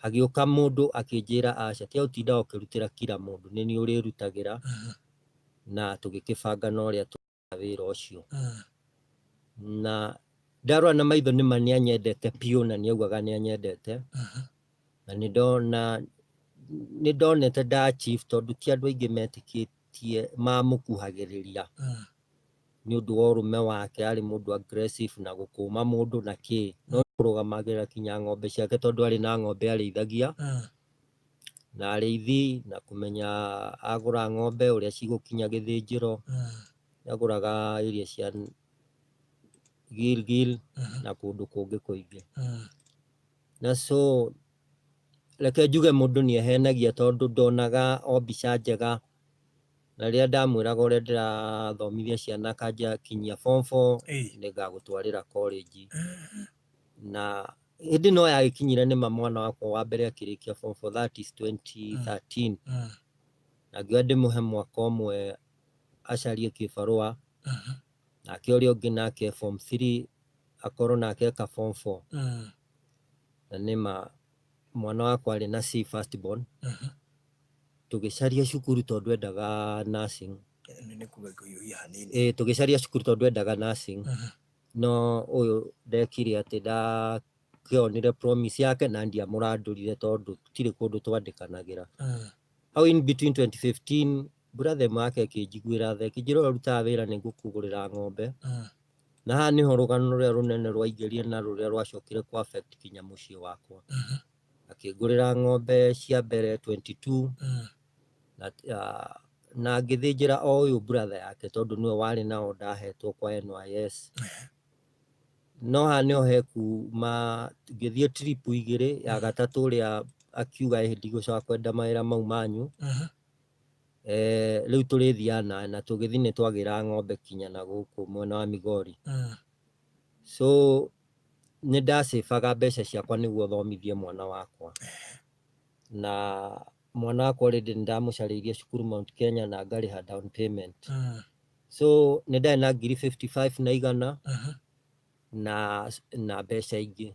Hagĩũka mũndũ akĩnjĩra aca, tiga gũtinda ũkĩrutĩra kila mũndũ, nĩ niĩ ũrĩrutagĩra, na tũgĩkĩbanga na ũrĩa wĩra ũcio. Na ndarora na maitho nĩma nĩ anyendete biũ na nĩ augaga nĩ anyendete. Na nĩ ndona nĩ ndonete nda achieve tondũ ti andũ aingĩ metĩkĩtie mamũkuhagĩrĩria nĩ ũndũ wa ũrũme wake, arĩ mũndũ aggressive na gũkũma mũndũ na kĩ. No kũrũgamagĩrĩra kinya ng'ombe ciake tondũ arĩ na ng'ombe arĩithagia na arĩithi na kũmenya agũra ng'ombe ũrĩa cigũkinya gĩthĩnjĩro. Agũraga irio cia Gilgil na kũndũ kũngĩ kũingĩ. Na so reke njuge mũndũ nĩ ehenagia tondũ ndonaga o mbica njega. Na rĩrĩa ndamwĩraga ũrĩa ndĩrathomithia ciana akanjia kinyia form 4 nĩ ngagũtwarĩra college. Na hĩndĩ no yagĩkinyire nĩma mwana wakwa wa mbere akĩrĩkia form 4, that is 2013. Na ngiuga ndĩmũhe mwaka ũmwe acarie kĩbarũa, nake ũrĩa ũngĩ nake form 3 akorwo nake eka form 4. Na nĩma mwana wakwa arĩ na C first born. Tũgĩcaria cukuru tondũ endaga nursing. Nĩ kuga kũhiũhia hanini. Ĩĩ, tũgĩcaria cukuru tondũ endaga nursing. No ũyũ ndekire atĩ ndakĩonire promise yake na ndiamũrandũrire tondũ gũtirĩ kũndũ twandĩkanagĩra. Hau in between 2015 brother ĩmwe yake ĩkĩnjiguĩra tha, ĩkĩnjĩra ũrĩa ũrutaga wĩra nĩ ngũkũgũrĩra ng'ombe. Na haha nĩho rũgano rũrĩa rũnene rwaingĩrire na rũrĩa rwacokire kũ affect kinya mũciĩ wakwa. Akĩngũrĩra ng'ombe cia mbere 22 na ngĩthĩnjĩra o ũyũ brother yake tondũ nĩwe warĩ nao ndahetwo kwa NYS. No haha nĩho hekuma ngĩthiĩ trip igĩrĩ, ya gatatũ ũrĩa akiuga ĩhĩ ndigũcoka kwenda mawĩra mau manyu. Rĩu tũrĩthiaga nawe, na tũgĩthiĩ nĩ twagĩraga ng'ombe kinya na gũkũ mwena wa Migori. So nĩ ndacĩbaga mbeca ciakwa nĩguo thomithie mwana wakwa. Na mwana wakwa already nĩ ndamũcarĩirie cukuru Mount Kenya na ngarĩha down payment. So nĩ ndarĩ na ngiri 55 na igana na mbeca ingĩ.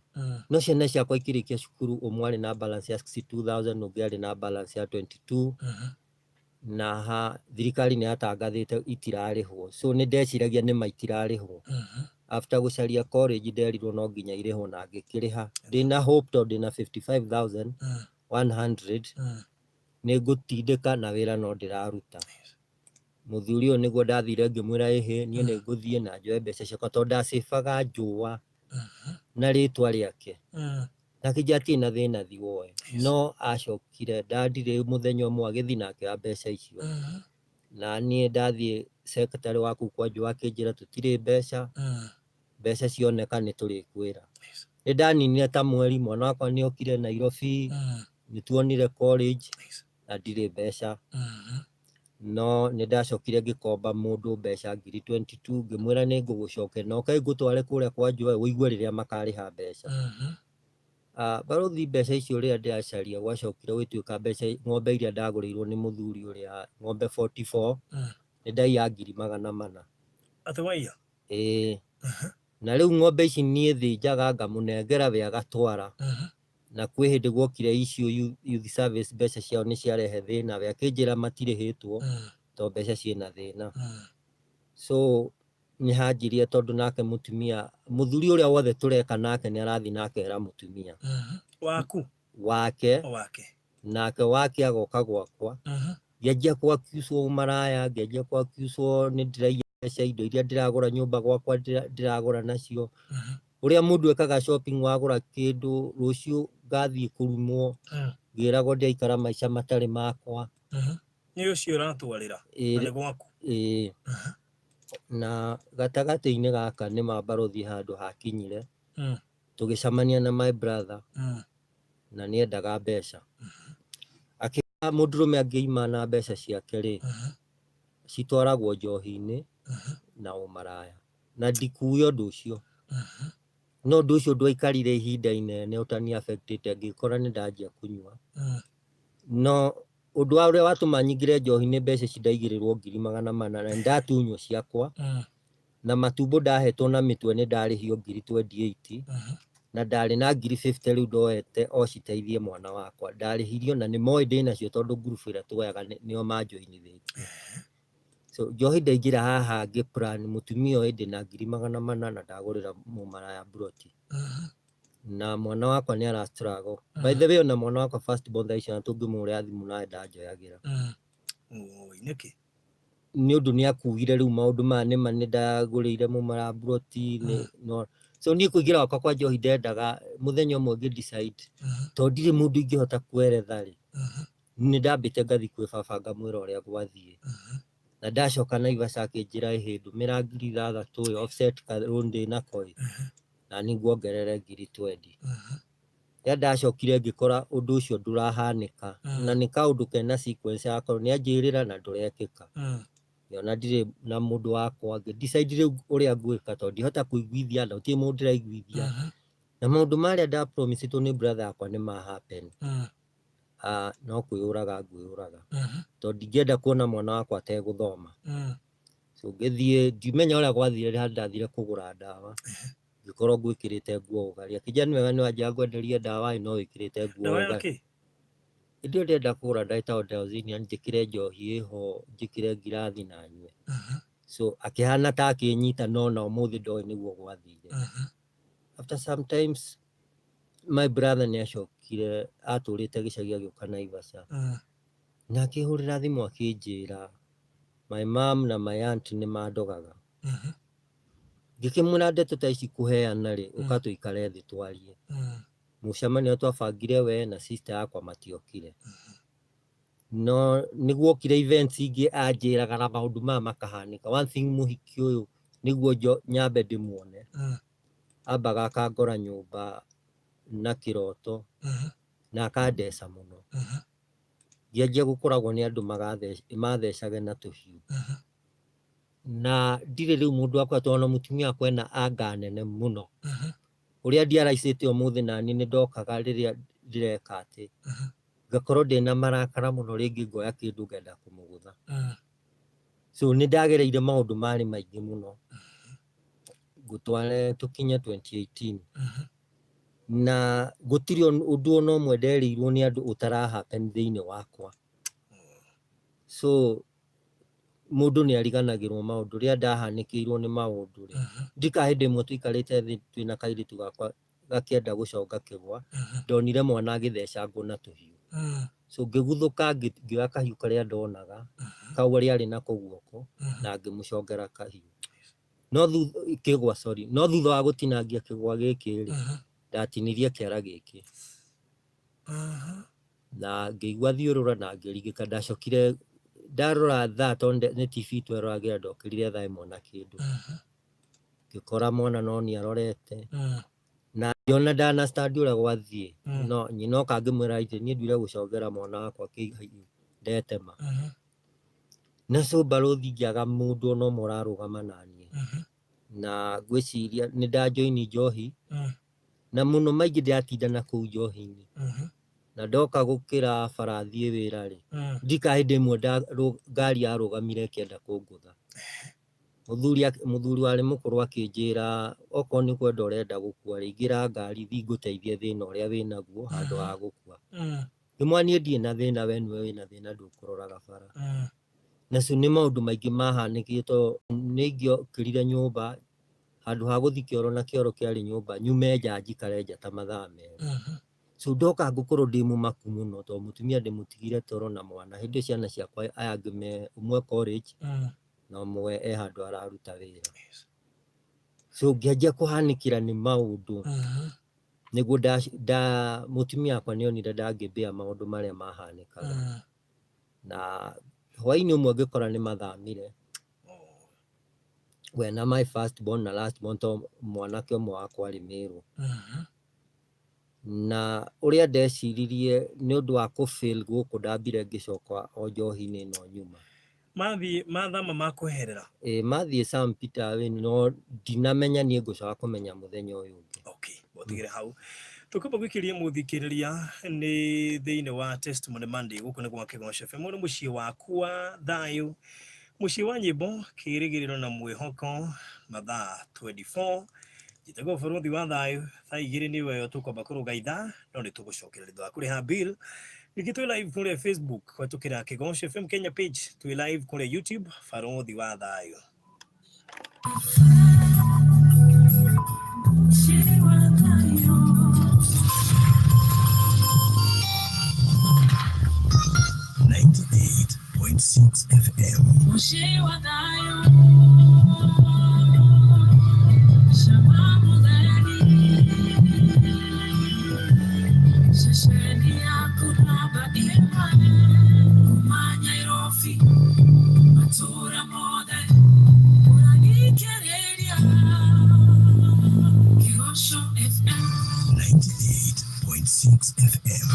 No ciana ciakwa ikĩrĩkia cukuru, ũmwe arĩ na balance ya 62,000, ũngĩ arĩ na balance ya 22. Na ha thirikari nĩ yatangathĩte itirarĩhwo. So nĩ ndeciragia nĩma itirarĩhwo. After gũcaria college nderirwo no nginya irĩhwo na ngĩkĩrĩha. Ndĩna hope tondũ ndĩna 55,100 nĩ ngũtindĩka na wĩra no ndĩraruta. Mũthuri ũyũ nĩguo ndathire ngĩmwĩra ĩhĩ niĩ nĩ ngũthiĩ na njoe mbeca ciakwa tondũ ndacĩbaga njũa na rĩtwa rĩake. Na akĩnjĩra hatirĩ na thĩna thiĩ woe. No acokire ndandirĩ mũthenya ũmwe agĩthiĩ na akĩoya mbeca icio. Na niĩ ndathiĩ secretary wa kũu kwa njũa akĩnjĩra tũtirĩ mbeca, mbeca cioneka nĩ tũrĩkwĩra. Nĩ ndaninire ta mweri, mwana wakwa nĩ okire Nairobi, nĩ tuonire college na ndirĩ mbeca. No nĩ ndacokire ngĩkomba mũndũ mbeca ngiri 22 ngĩmwĩra nĩ ngũgũcokeria na ũke ngũtware kũrĩa kwa Joe ũigue rĩrĩa makarĩha mbeca. Barũthi mbeca icio rĩrĩa ndĩracaria gwacokire gũgĩtuĩka mbeca ng'ombe iria ndagũrĩirwo nĩ mũthuri ũrĩa ng'ombe 44 nĩ ndaiya ngiri 400. Atĩ waiya? Ĩĩ. Na rĩu ng'ombe ici niĩ thĩnjaga ngamũnengera we agatwara. Na kwĩ hĩndĩ gwokire issue youth service mbeca ciao nĩ ciarehe thĩna, we akĩnjĩra matirĩhĩtwo tondũ mbeca ciĩna thĩna. So nĩ hanjirie tondũ nake mũtumia, mũthuri ũrĩa wothe tũreka nake nĩ arathiĩ na akera mũtumia. Waku? Wake. O wake. Nake wake agoka gwakwa. Ngĩanjia kũ accuse ũmaraya, ngĩanjia kũ accuse nĩ ndĩraiya mbeca, indo iria ndĩragũra nyũmba gwakwa ndĩragũra nacio. Ũrĩa mũndũ ekaga shopping wagũra kĩndũ rũciũ ngathiĩ kũrumwo ngĩragwo ndĩraikara maica matarĩ makwa. Nĩ ũcio ũratwarĩra na nĩ gwaku. Ĩĩ. Na gatagatĩ-inĩ gaka nĩ ma barũthi handũ hakinyire tũgĩcemania na my brother na nĩ endaga mbeca. Akĩra mũndũrũme angĩima na mbeca ciake rĩ, citwaragwo njohi-inĩ na ũmaraya. Na ndikuuĩ ũndũ ũcio. No ũndũ ũcio ndwaikarire ihinda inene ũtani affectĩte ngĩkora nĩ ndanjia kũnyua. No ũndũ wa ũrĩa watũma nyingĩre njohi-inĩ mbeca ici ndaigĩrĩrwo 400,000 na nĩ ndatunywo ciakwa. Na matumbo ndahetwo na mĩtwe nĩ ndarĩhio 28,000 na ndarĩ na 50,000 rĩu ndoete o citeithie mwana wakwa. Ndarĩhirio na nĩ moĩ ndĩnacio tondũ ngurubu ĩrĩa tuoyaga nĩo manjoinithĩtie. So njohi ndaingĩra haha ngĩ plan mũtumia ũyũ ndĩna 400,000 na ndagũrĩra mũmaraya mburoti. Na mwana wakwa nĩ ara struggle. By the way ona mwana wakwa first born thaa ici ona tũngĩmũhũrĩra thimũ nawe ndanjoyagĩra. Oi, nĩkĩ? Nĩ ũndũ nĩ akuugire rĩu maũndũ maya nĩma nĩ ndagũrĩire mũmaraya mburoti nĩ no so niĩ kũingĩra gwakwa kwa njohi ndendaga mũthenya ũmwe ngĩ decide tondũ ndirĩ mũndũ ingĩhota kweretha rĩ, nĩ ndambĩte ngathiĩ kwĩ baba ngamwĩra ũrĩa gwathiĩ. Na ndacoka Naivasha akĩnjĩra ĩhĩ ndũmĩra 6,000 ĩ offset ka loan ndĩnako ĩ, na niĩ nguongerere 20,000. Rĩrĩa ndacokire ngĩkora ũndũ ũcio ndũrahanĩka na nĩ kaũndũ kena sequence yakorwo nĩ anjĩrĩra na ndũrekĩka. Ngĩona ndirĩ na mũndũ wakwa ngĩ decide rĩu ũrĩa ngwĩka tondũ ndihota kũiguithia na gũtirĩ mũndũ ndĩraiguithia. Na maũndũ marĩa nda promise ĩtwo nĩ brother yakwa nĩ ma happen. No kwĩyũraga ngwĩyũraga tondũ ndingĩenda kuona mwana wakwa ategũthoma. So ngĩthiĩ ndimenya ũrĩa gwathire handũ ndathire kũgũra ndawa ngĩkorwo ngwĩkĩrĩte nguo ũgarĩ. Akĩnjĩra nĩ wega nĩ wanjĩra ngwenderie ndawa ĩ no wĩkĩrĩte nguo Ndawa ya ũgarĩ. kĩ? Hĩndĩ ĩyo ndĩrenda kũgũra ndawa ĩtagwo Diazinian njĩkĩre njohi ĩho njĩkĩre ngirathi na nyue. So akĩhana ta akĩnyita no na ũmũthĩ ndoĩ nĩguo gwathire. After sometimes my brother nĩ acokire atũrĩte gĩcagi agĩũka Naivasha na akĩhũrĩra thimũ akĩnjĩra my mom na my aunt nĩ mandogaga. Ngĩkĩmwĩra ndeto ta ici kũheana rĩ, ũka tũikare thĩ twarie. Mũcemanio twabangire we na sister yakwa matiokire. No nĩ guokire events ingĩ anjĩraga na maũndũ maya makahanĩka. One thing mũhiki ũyũ nĩguo nyambe ndĩmuone, ambaga akangora nyũmba na kĩroto na akandeca mũno. Ngĩanjia gũkoragwo nĩ andũ mathecage na tũhiũ. Na ndirĩ rĩu mũndũ wakwa tondũ ona mũtumia wakwa ena anga nene mũno. Ũrĩa ndiaraicĩte ũmũthĩ naniĩ nĩ ndokaga rĩrĩa ndĩreka atĩ, ngakorwo ndĩna marakara mũno rĩngĩ ngoya kĩndũ ngenda kũmũgũtha. So nĩ ndagereire maũndũ marĩ maingĩ mũno. Ngũtware tũkinye 2018. Na gũtirĩ ũndũ ona ũmwe nderĩirwo nĩ andũ ũtara happen thĩinĩ wakwa. So mũndũ nĩ ariganagĩrwo maũndũ rĩrĩa ndahanĩkĩirwo nĩ maũndũ rĩ, ndika hĩndĩ ĩmwe tũikarĩte thĩ twĩna kairĩtu gakwa gakĩenda gũconga kĩgwa, ndonire mwana agĩthecangwo na tũhiũ. So ngĩguthũka ngĩoya kahiũ karĩa ndonaga, kau arĩa arĩ nako guoko, na ngĩmũcongera kahiũ. No thutha, kĩgwa sorry, no thutha wa gũtinangia kĩgwa gĩkĩ rĩ, ndatinirie kĩara gĩkĩ. Na ngĩigua thiũrũra na ngĩringĩka, ndacokire ndarora thaa tondũ nĩ TV tweroragĩra ndokĩrire thaa ĩmwe na kĩndũ. Ngĩkora mwana no niĩ arorete, na ngĩona ndana stand ũrĩa gwathiĩ, no nyina oka ngĩmwĩra atĩ niĩ nduire gũcongera mwana wakwa kĩhiũ ndetema. Na so barũthi ngĩaga mũndũ ona ũmwe ũrarũgama naniĩ. Na ngwĩciria nĩ ndajoini njohi, na mũno maingĩ ndĩratinda na kũu njohi-inĩ. Na ndoka gũkĩra bara thiĩ wĩra rĩ, ndika hĩndĩ ĩmwe ngari yarũgamire ĩkĩenda kũngũtha. Mũthuri mũthuri warĩ mũkũrũ akĩnjĩra okorwo nĩ kwenda ũrenda gũkua rĩ, ingĩra ngari thiĩ ngũteithie thĩna ũrĩa wĩnaguo handũ ha gũkua. Ngĩmwĩra niĩ ndirĩ na thĩna we nĩwe wĩna thĩna ndũkũroraga bara. Nacio nĩ maũndũ maingĩ mahanĩkire tondũ nĩ ingĩokĩrire nyũmba handũ ha gũthiĩ kĩoro na kĩoro kĩarĩ nyũmba nyume nja njikare nja ta mathaa merĩ. So ndoka ngũkorwo ndĩ mũmaku mũno tondũ mũtumia ndĩmũtigire toro na mwana. Hĩndĩ ĩyo ciana ciakwa aya angĩ me ũmwe college na ũmwe e handũ araruta wĩra. So ngĩanjia kũhanĩkĩra nĩ maũndũ nĩguo nda mũtumia wakwa nĩonire ndangĩmbĩa maũndũ marĩa mahanĩkaga. Na hwaĩ-inĩ ũmwe ngĩkora nĩ mathamire we na my first born na last born to mwanake ũmwe wakwa arĩ Mĩrũ. Na ũrĩa ndeciririe nĩ ũndũ wa kũ fail gũkũ ndambire ngĩcoka o njohi-inĩ ĩno nyuma. Mathiĩ mathama makweherera. Ĩ mathiĩ Sam Peter wĩ no ndinamenya niĩ ngũcoka kũmenya mũthenya ũyũ ũngĩ. Okay, gũtigĩre hau tũkĩamba gwĩkĩria mũthikĩrĩria nĩ thĩinĩ wa Testimony Monday gũkũ nĩ gwa Kĩgoco FM nĩ mũciĩ waku wa thayũ, mũciĩ wa nyĩmbo, kĩrĩgĩrĩro na mwĩhoko, mathaa 24. Njĩtagwo bũrũthi wa thayũ, thaa 2 nĩ weyo tũkwamba kũrũga ithaa, no nĩ tũgũcokerera thutha wa kũrĩha bill. Ningĩ twĩ live kũrĩa Facebook kũhetũkĩra Kĩgoco FM Kenya page, twĩ live kũrĩa YouTube Barũthi wa Thayũ. Mũciĩ wa thayũ. 98.6 FM. Mũciĩ wa thayũ. Cama mũtheri. Ceceni yaku namba ĩmwe. Kuma Nyairobi, matũũra mothe. Ũrathikĩrĩria Kĩgoco FM. 98.6 FM.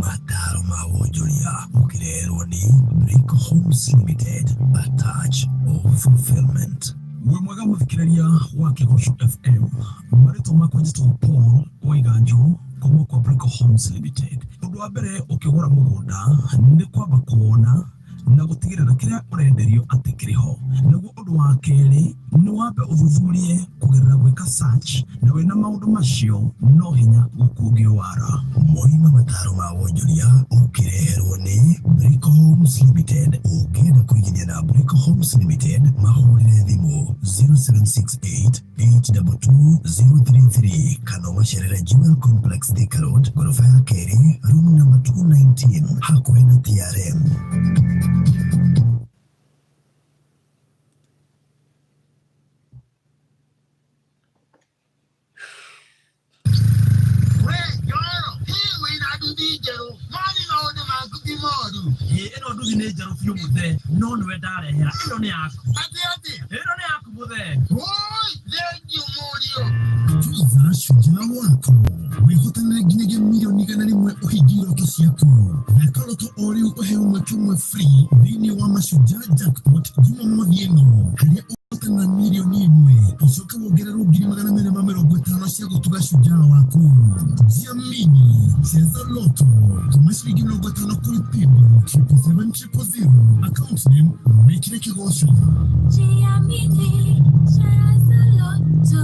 Mataro ma wonjoria ũkĩreherwo nĩ Brick Homes Limited, a touch of fulfillment. Wĩ mwega mũthikĩrĩria wa Kĩgoco FM, marĩtwa makwa njĩtagwo Paul Waiganjo kuma kwa Brick Homes Limited. Ũndũ wa mbere ũkĩgũra mũgũnda nĩ kwamba kuona na gũtigĩrĩra kĩrĩa ũrenderio atĩ kĩrĩ ho. Naguo ũndũ wa kerĩ nĩ wambe ũthuthurie kũgerera gwĩka search, na wĩna maũndũ macio no hinya gũkungio wara. Moima mataro ma wonjoria ũkĩreherwo nĩ Brick Homes Limited. Ũngĩenda kũigithia na Brick Homes Limited, mahũrĩre thimũ 0768 822 033 kana ũmacerere Jewel Complex, Thika Road, ngoroba ya kerĩ, room number 219, hakuhĩ na TRM. We Joel, hihi wĩna nduthi njerũ mani maũndũ maku ti moru. Ĩ ĩno nduthi nĩ njerũ biũ mũthee, no nĩwe ndarehera, ĩno nĩ yaku. Atĩ atĩ? Ĩno nĩ yaku mũthee. Oi, thengiũ mũriũ. Tuza shujaa wako wĩhotanĩre nginyagia mirioni 100 ũhingie iroto ciaku. Thaka loto o rĩu ũheo mweke ũmwe free thĩinĩ wa Mashujaa Jackpot Jumamothi ĩno, harĩa ũhotana 1 mirioni ũcoke wongererwo 250,000 cia gũtuga shujaa waku. Jiamini, cheza loto, tuma ciringi 50 kũrĩ paybill 777 000, account name wĩkĩre Kĩgoco. Jiamini, cheza loto.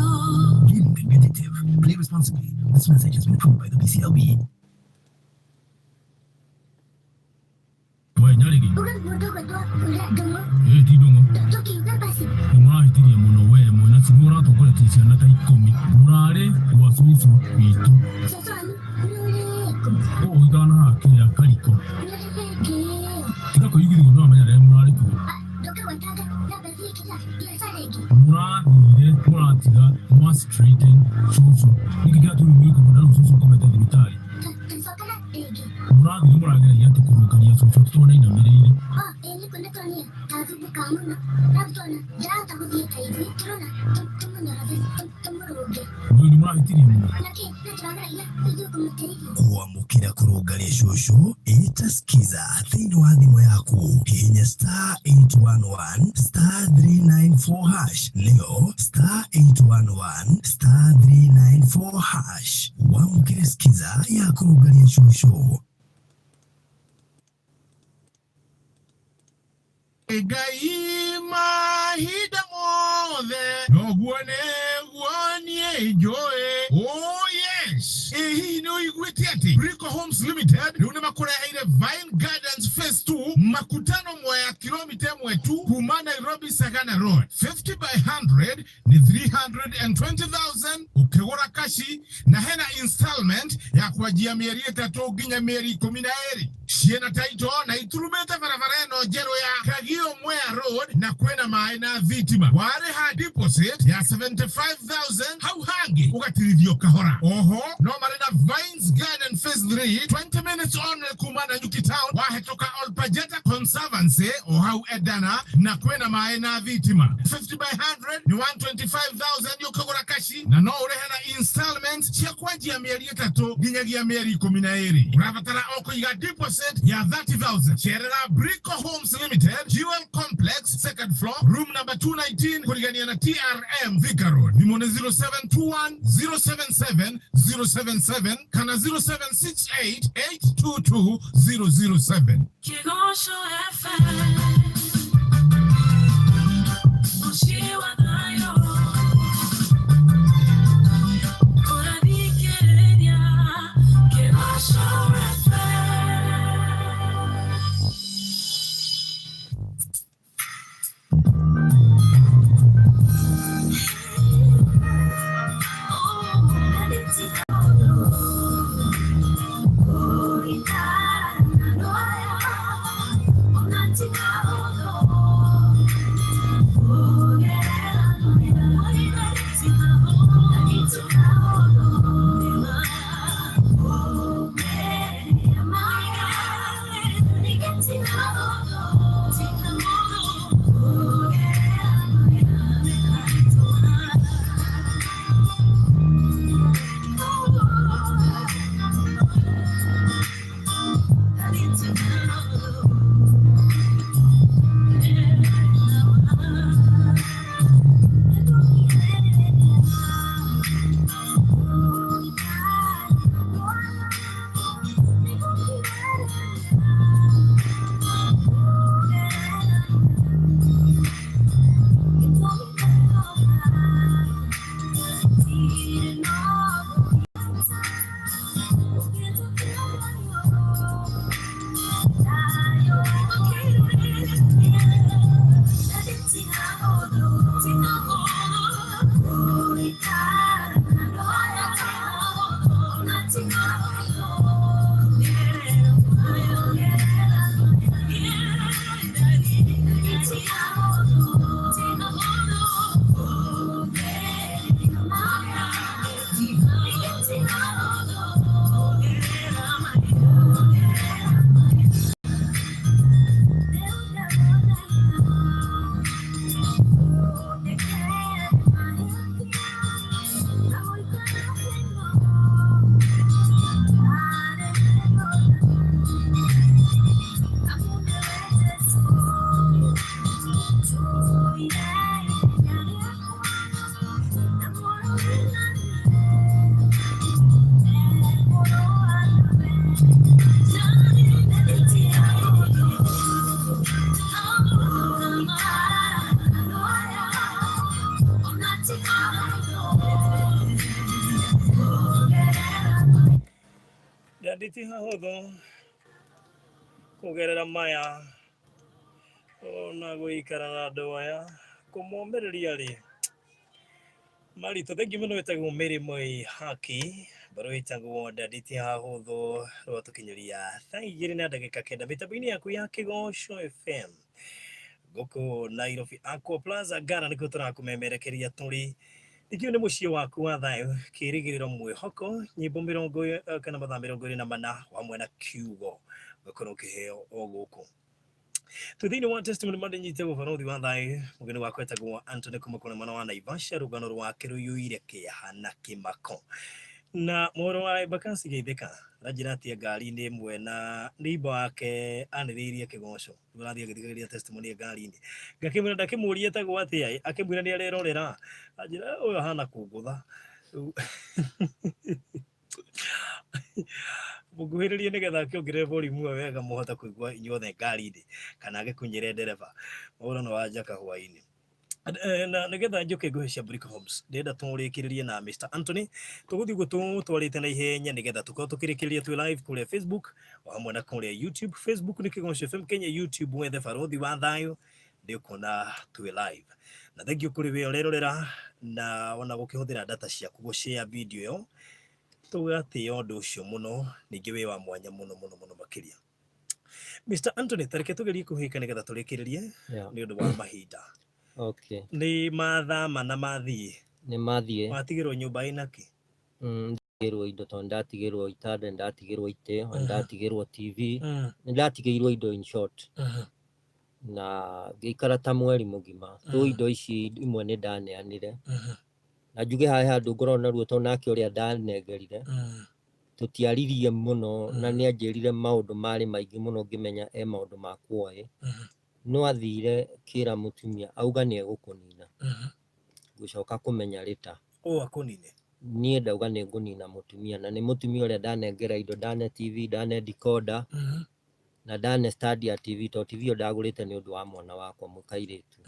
Gaming can be addictive. Play responsibly. This message has been approved by the BCLB. We Nyarigi. Ĩ ti Ndung'u. Nĩ mũrahĩtirie mũno we mwĩna nĩ mũratongoretie ciana ta 10 mũrarĩ gwa cũcũ witũ ũũ ithana haha kĩrĩa kariko tiga kũigithio no amenya rĩrĩa mũrarĩ kuo mũrathire mũratiga mwa straighten cũcũ nĩkĩ kĩratũmire mwĩke ũguo na rĩu cũcũ akomete thibitarĩ mũrathire mũrageragia atĩ kũrũngaria cũcũ tũtwana inamĩrĩire. Nĩ mũrahĩtirie mũno. Kwamũkĩra kũrũngaria cũcũ ĩta skiza thĩinĩ wa thimũ yaku, hihinya star 811 star 394 hash, nĩyo star 811 star 394 hash, wamũkĩre skiza ya kũrũngaria cũcũ. Ngai mahinda mothe noguo nĩguo niĩ njũĩ. Oh yes, ĩ hihi nĩ ũiguĩte atĩ Brico Homes Limited rĩu nĩ makũreheire Vine Gardens Phase 2 Makutano Mwea, kilomita 1 tu kuma Nairobi. Nairobi Sagana Road. 50 by 100 ni 320,000 ukigura kashi, na hena installment ya kwanjia mĩeri 3 nginya mĩeri 12. Ciĩna title na iturumĩte barabara ĩno njerũ ya Kagio Mwea Road, na kwĩna maĩ na thitima. Warĩha deposit ya 75,000, hau hangĩ ũgatirithio kahora. Oho no marĩ na Vines Garden Phase 3, 20 minutes only kuma Nanyuki Town, wahĩtũka Olpajeta Conservancy o hau Edana, na kwĩna maĩ na thitima. 50 by 100 ni 125,000 ũkĩgũra kashi, na no ũrĩhe na installment cia kwanjia mĩeri 3 nginyagia mĩeri 12. Ũrabatara o kũiga deposit ya 30,000. Cerera Brico Homes Limited, Jewel Complex, second floor, room number 219, kũrigania na TRM Thika Road. Thimũ nĩ 0721 077 077 kana 0768 822 007. Kigosho FM. Muciĩ wa thayũ. Ũrathikĩrĩria Kigosho FM. Ndanditi hahũthũ kũgerera maya ona gũikara na andũ aya kũmomĩrĩria rĩ maritũ. Thengi mũno. Wĩtagwo Mary Moi Haki mbarũ ĩtagwo Ndanditi hahũthũ, rwatũkinyĩria thaa 2:09 mĩtambo-inĩ yaku ya Kĩgoco FM gũkũ Nairobi Aqua Plaza Ngara nĩkuo tũrakũmemerekeria tũrĩ. Nĩkĩo nĩ mũciĩ waku wa thayũ, kĩrĩgĩrĩro, mwĩhoko, nyĩmbo mĩrongo kana mathaa 24 hamwe na kiugo ũgakorwo ũkĩheo o gũkũ. Twĩ thĩinĩ wa Testimony Monday, nyitagwo barothi wa thayũ. Mũgeni wakwa etagwo Anthony kuma kũrĩ mwena wa Naivasha. Rũgano rwake rũiyũire kĩeha na kĩmako na mũhoro wa Embakasi geithĩka ranjĩra atĩa ngari-inĩ ĩmwe na neighbor wake anĩrĩirie kĩgoco. Rĩu arathiĩ agĩthikagĩrĩria testimony ngari-inĩ, ngakĩmwĩra ndakĩmũria etagwo atĩa, akĩmwĩra nĩ arerorera, anjĩra ũyũ ahana kũngũtha. Rĩu mũkuhĩrĩrie nĩgetha akĩongerere volume ĩyo wega mũhote kũigua inyuothe ngari-inĩ kana agĩkunyĩre ndereba mũhũrano wa njaka hwaĩ-inĩ. Na nĩgetha njũke ngũhe cia Brick Homes, ndĩrenda tũrĩkĩrĩrie na Mr. Anthony. Tũgũthiĩ ũguo tũtwarĩte na ihenya nĩgetha tũkorwo tũkĩrĩkĩrĩria twĩ live kũrĩa Facebook o hamwe na kũrĩa YouTube. Facebook nĩ Kĩgoco FM Kenya, YouTube wethe Barothi wa Thayũ. Nĩ ũkuona twĩ live. Na thank you kũrĩ we ũrerorera na ona gũkĩhũthĩra data ciaku gũ share video ĩyo. Tũgatĩĩa ũndũ ũcio mũno, ningĩ wĩ wa mwanya mũno mũno mũno makĩria. Mr. Anthony, tareke tũgerie kũhĩka nĩgetha tũrĩkĩrĩrie nĩ ũndũ wa mahinda. Okay. Nĩ mathama na mathiĩ. Nĩ mathiĩ. Watigĩrwo nyũmba ĩna kĩ? Ndatigĩrwo indo tondũ ndatigĩrwo itanda, ndatigĩrwo itĩ, ndatigĩrwo TV, nĩ ndatigĩirwo indo in short. Na ngĩikara ta mweri mũgima. Rĩu indo ici imwe nĩ ndaneanire. Na njuge haha he handũ ngoragwo na ruo tondũ nake ũrĩa ndanengerire tũtiaririe mũno na nĩ anjĩrire maũndũ marĩ maingĩ mũno ngĩmenya e maũndũ makwa oĩ. No athire kĩra mũtumia auga nĩ egũkũnina. Ngũcoka kũmenya rĩta. Ũũ akũnine? Niĩ ndauga nĩ ngũnina mũtumia na nĩ mũtumia ũrĩa ndanengera indo, ndane TV, ndane decoder na ndane stand ya TV tondũ TV ĩyo ndagũrĩte nĩ ũndũ wa mwana wakwa mũkairĩtu.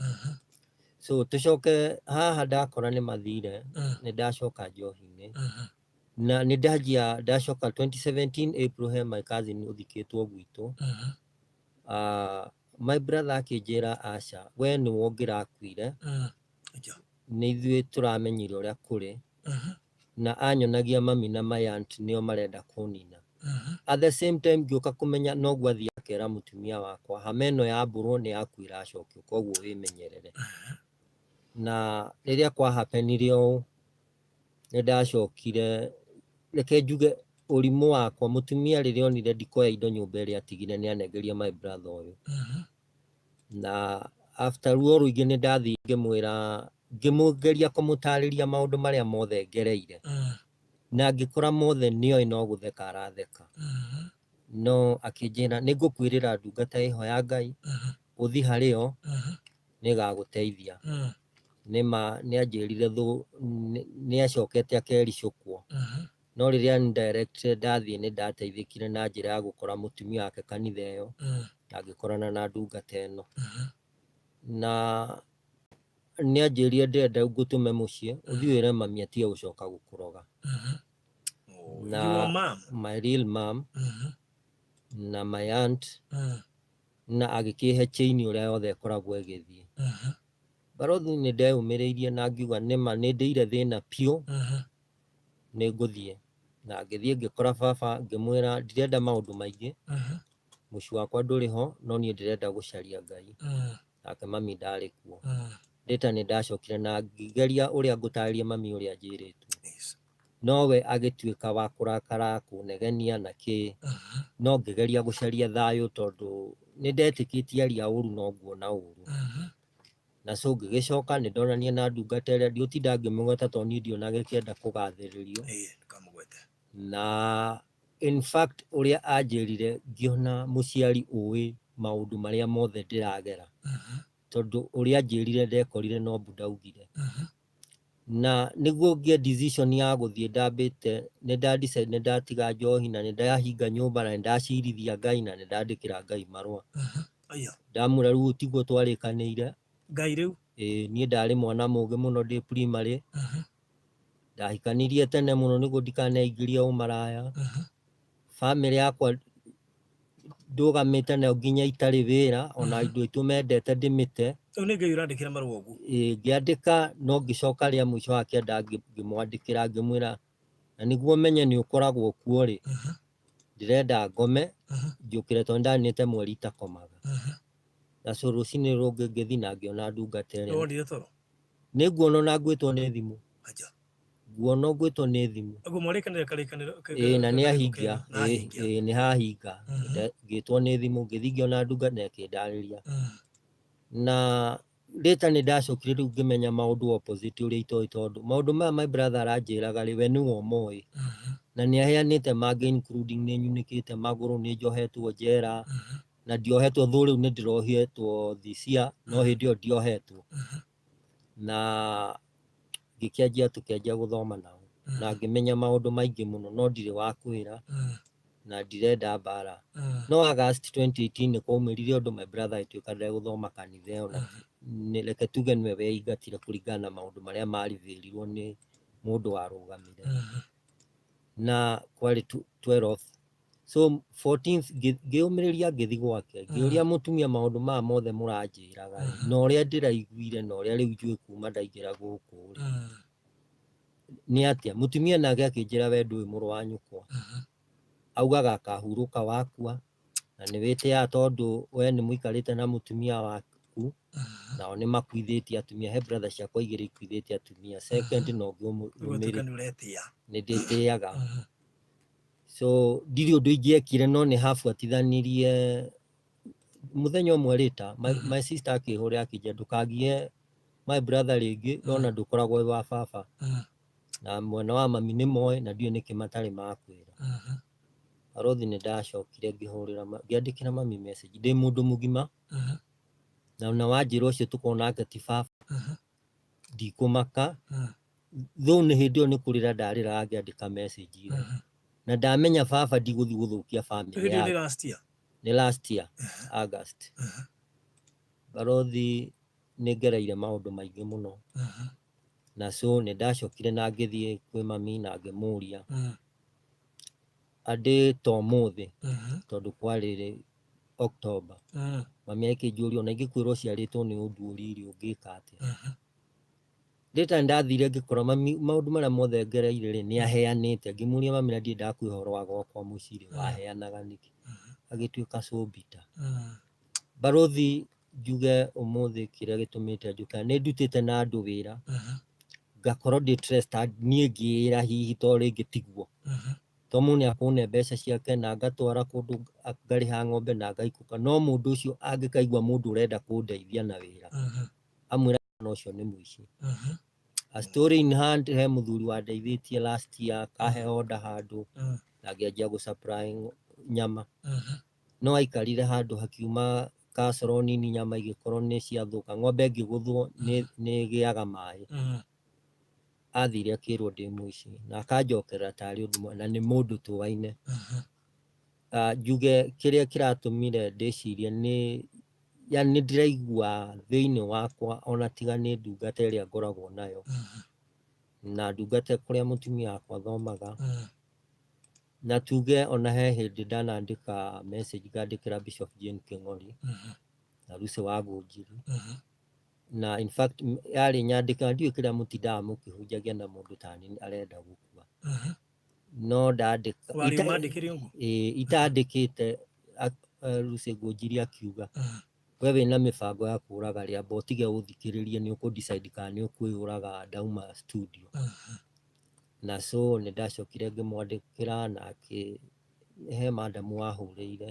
So tũcoke haha ndakora nĩ mathire, nĩ ndacoka njohi-inĩ na nĩ ndanjia ndacoka 2017 April he my cousin ũthikĩtwo gwitũ. My brother akĩnjĩra aca, we nĩwe ũngĩrakuire, nĩ ithuĩ tũramenyire ũrĩa kũrĩ, na anyonagia mami na my aunt nĩo marenda kũnina. At the same time ngĩũka kũmenya noguo athiĩ akera mũtumia wakwa hama ĩno ya mbũrwo nĩ yaku ĩracokio koguo wĩmenyerere. Na rĩrĩa kwa happenire ũũ nĩ ndacokire, reke njuge ũrimũ wakwa, mũtumia rĩrĩa onire ndikoya indo nyũmba ĩrĩa atigire nĩ anengeria my brother ũyũ. Na after ruo rũingĩ nĩ ndathiĩ ngĩmwĩra, ngĩmũgeria kũmũtarĩria maũndũ marĩa mothe ngereire. Na ngĩkora mothe nĩoĩ no gũtheka aratheka. No akĩnjĩra nĩ ngũkwĩrĩra ndungata ĩho ya Ngai, ũthi harĩ yo nĩ ĩgagũteithia. Nĩma nĩ anjĩrire nĩ acokete akericũkwo. No rĩrĩa direct ndathiĩ nĩ ndateithĩkire na njĩra ya gũkora mũtumia wake kanitha ĩyo na ngĩkorana na ndungata ĩno. Na nĩ anjĩrire ndĩrenda ngũtũme mũciĩ ũthiĩ wĩre mami atige gũcoka gũkũroga. Na Your mom? My real mom na my aunt na agĩkĩhe chain ũrĩa yothe ĩkoragwo ĩgĩthiĩ. Barothi nĩ ndeyũmĩrĩirie na ngiuga nĩma nĩ ndĩire thĩna biũ nĩ ngũthiĩ. Na ngĩthiĩ ngĩkora baba ngĩmwĩra ndirenda maũndũ maingĩ, mũciĩ wakwa ndũrĩ ho no niĩ ndĩrenda gũcaria Ngai. Nake mami ndarĩ kuo. Later nĩ ndacokire na ngĩgeria ũrĩa ngũtarĩria mami ũrĩa njĩrĩtwo. Nowe agĩtuĩka wa kũrakara kũnegenia na kĩ, no ngĩgeria gũcaria thayũ tondũ nĩ ndetĩkĩtie aria ũru no nguona ũru. Na so ngĩgĩcoka nĩ ndonania na ndungata ĩrĩa ndiũtinda ngĩmũgweta tondũ niĩ ndionaga ĩkĩenda kũgathĩrĩrio. Na in fact ũrĩa anjĩrire ngĩona mũciari ũĩ maũndũ marĩa mothe ndĩragera. Tondũ ũrĩa anjĩrire ndekorire no mbu ndaugire. Na nĩguo ngĩe decision ya gũthiĩ ndambĩte nĩ nda decide nĩ ndatiga njohi na nĩ ndahinga nyũmba na nĩ ndacirithia Ngai na nĩ ndandĩkĩra Ngai marũa. Ndamwĩra rĩu tiguo twarĩkanĩire. Ngai rĩu? Ĩĩ niĩ ndarĩ mwana mũgĩ mũno ndĩ primary. Ndahikanirie tene mũno nĩguo ndikaneingĩrie ũmaraya. Bamĩrĩ yakwa ndũgamĩte nayo nginya itarĩ wĩra ona indo itũ mendete ndĩmĩte. Rĩu nĩ Ngai ũrandĩkĩra marũa ũguo? Ĩĩ ngĩandĩka no ngĩcoka rĩa mũico wa kĩanda ngĩmwandĩkĩra ngĩmwĩra na nĩguo menye nĩ ũkoragwo kuo rĩ, ndĩrenda ngome njũkĩre tondũ ndaninĩte mweri itakomaga. Na so rũcinĩ rũngĩ ngĩthiĩ na ngĩona ndungata ĩrĩa. Nĩwonire toro? Nĩ nguona ona ngwĩtwo nĩ thimũ. Nguona ngwĩtwo nĩ thimũ. Ũguo mwarĩkanĩra karĩkanĩro Ĩĩ na nĩ ahingia. Ĩĩ nĩ hahinga. Ngĩtwo nĩ thimũ ngĩthiĩ ngĩona ndungata na ĩkĩndarĩria. Na later nĩ ndacokire rĩu ngĩmenya maũndũ opposite ũrĩa itoĩ tondũ maũndũ maya my brother aranjĩraga rĩ we nĩwe ũmoĩ. Na nĩ aheanĩte mangĩ including nĩ nyunĩkĩte magũrũ, nĩ njohetwo njera na ndiohetwo thũ rĩu nĩ ndĩrohetwo this year no hĩndĩ ĩyo ndiohetwo. Na ngĩkĩanjia tũkĩanjia gũthoma nao na ngĩmenya maũndũ maingĩ mũno no ndirĩ wa kwĩra na ndirenda mbara. No August 2018 nĩ kwaumĩrire ũndũ my brother agĩtuĩka ndegũthoma kanitha ĩyo na reke tuge nĩwe weingatire kũringana na maũndũ marĩa marivĩrirwo nĩ mũndũ warũgamire. Na kwarĩ 12th. So 14th ngĩũmĩrĩria ngĩthi gwake ngĩũria mũtumia maũndũ maya mothe mũranjĩraga rĩ, na ũrĩa ndĩraiguire na ũrĩa rĩu njũĩ kuma ndaingĩra gũkũ rĩ, nĩ atĩa? Mũtumia nake akĩnjĩra we ndũĩ mũrũ wa nyũkwa, augaga akahurũka wakua na nĩ wĩtĩaga tondũ we nĩ mũikarĩte na mũtumia waku nao nĩ makuithĩtie atumia. He brother ciakwa igĩrĩ ikuithĩtie atumia second na ũngĩ Rĩu ũtuĩka nĩ ũretĩa. Nĩ ndĩtĩaga, so ndirĩ ũndũ ingĩekire, no nĩ habuatithanirie mũthenya ũmwe rĩta my sister akĩhũrĩra akĩnjĩra ndũkagie my brother rĩngĩ nona ndũkoragwo wĩ wa baba na mwena wa mami nĩ moĩ na ndiũĩ nĩkĩ matarĩ makwĩra. Barothi nĩ ndacokire ngĩhũrĩra ngĩandĩkĩra mami message ndĩ mũndũ mũgima na wanjĩra ũcio tũkorwo nake ti baba, ndikũmaka. Though nĩ hĩndĩ ĩyo nĩ kũrĩra ndarĩraga ngĩandĩka message ĩyo na ndamenya baba ndigũthiĩ gũthũkia family Hĩndĩ ĩyo nĩ yake. last year. Nĩ last year August. Barothi nĩ ngereire maũndũ maingĩ mũno na so nĩ ndacokire na ngĩthiĩ kwĩ mami na ngĩmũria andĩ to ũmũthĩ tondũ kwarĩ rĩ October. Mami akĩnjũria ona ingĩkwĩrwo ũciarĩtwo nĩ ũnduũri-rĩ ũngĩka atĩa? Rĩta ndathire ngĩkora mami maũndũ marĩa mothe ngereire rĩ nĩ aheanĩte. Ngĩmũria mami na ndirĩ ndakua ũhoro wa gwakwa mũciĩ rĩ waheanaga nĩkĩ? Agĩtuĩka so bitter. Barũthi njuge ũmũthĩ kĩrĩa gĩtũmĩte njũke nĩ ndutĩte na andũ wĩra ngakorwo ndĩ trusted niĩ ngĩĩra hihi to rĩngĩ tiguo to mũndũ nĩ akũne mbeca ciake na ngatwara kũndũ ngarĩha ng'ombe na ngaikũka, no mũndũ ũcio angĩkaigua mũndũ ũrenda kũndeithia na wĩra amwĩra na ũcio nĩ mũici. A story in hand, he mũthuri wandeithĩtie last year kahe order handũ na ngĩanjia gũ supply nyama, no aikarire handũ hakiuma kasoro nini nyama igĩkorwo nĩ ciathũka. Ng'ombe ĩngĩgũthwo nĩ ĩgĩaga maĩ. Athire akĩrwo ndĩ mũici na akanjokerera tarĩ ũndũ na nĩ mũndũ tũaine. Njuge kĩrĩa kĩratũmire ndĩcirie nĩ yani nĩ ndĩraigua thĩinĩ wakwa ona tiga nĩ ndungata ĩrĩa ngoragwo nayo na ndungata kũrĩa mũtumia wakwa athomaga na tuge ona he hĩndĩ ndanandĩka message ngandĩkĩra Bishop Jane Kĩng'ori na Lucy wa Ngũnjiri na in fact yarĩ nyandĩka ndiũĩ kĩrĩa mũtindaga mũkĩhunjagia na mũndũ tani arenda gũkua no ndandĩka Warĩ ũmandĩkĩre ũguo? Ĩĩ, itandĩkĩte Lucy Ngũnjiri akiuga we wĩna mĩbango ya kũraga rĩamba ũtige ũthikĩrĩrie nĩ ũkũ decide kana nĩ ũkwĩyũraga ndauma studio. Na so nĩ ndacokire ngĩmwandĩkĩra na akĩ he madamu wahũrĩire.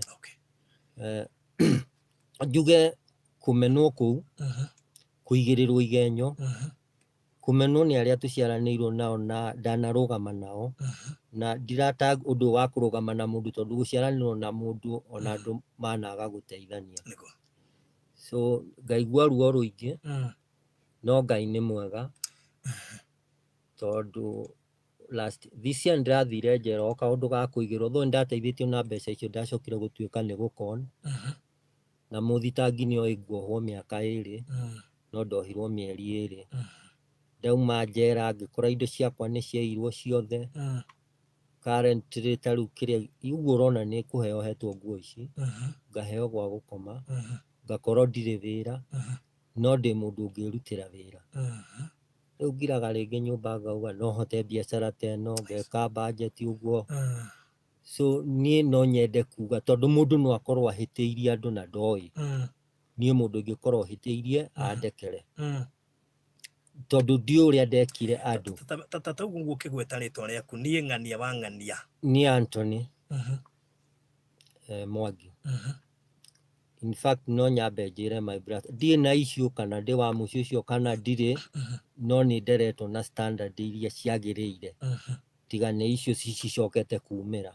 Njuge kũmenwo kũu, kũigĩrĩrwo igenyo, kũmenwo nĩ arĩa tũciaranĩirwo nao na ndanarũgama nao na ndirata ũndũ wa kũrũgama na mũndũ tondũ gũciaranĩrwo na mũndũ ona andũ managa gũteithania. So ngaigua ruo rũingĩ no Ngai nĩ mwega tondũ last this year ndĩrathire njera o kaũndũ ga kũigĩrwo though nĩndateithĩtio na mbeca icio ndacokire gũtuĩka nĩ gũkon na mũthitangi nĩ oĩ nguohwo mĩaka 2 no ndohirwo mĩeri 2. Ndauma njera ngĩkora indo ciakwa nĩ ciaiyirwo ciothe. Currently ta rĩu kĩrĩa ũguo ũrona nĩ kũheo hetwo nguo ici, ngaheo gwa gũkoma, ngakorwo ndirĩ wĩra no ndĩ mũndũ ũngĩrutĩra wĩra. Rĩu ngiraga rĩngĩ nyũmba ngauga no hote biacara ta ĩno ngeka budget ũguo. So niĩ no nyende kuga tondũ mũndũ no akorwo ahĩtĩirie andũ na ndoĩ. Niĩ mũndũ ingĩkorwo hĩtĩirie andekere tondũ ndiũĩ ũrĩa ndekire andũ. Ta ũguo ũkĩgweta rĩtwa rĩaku niĩ ng'ania wa ng'ania. Niĩ Anthony Mwangi. In fact no nyambe njĩre my brother ndirĩ na issue kana ndĩ wa mũciĩ ũcio kana ndirĩ, no nĩ nderetwo na standard iria ciagĩrĩire tiga nĩ icio cicokete kumĩra.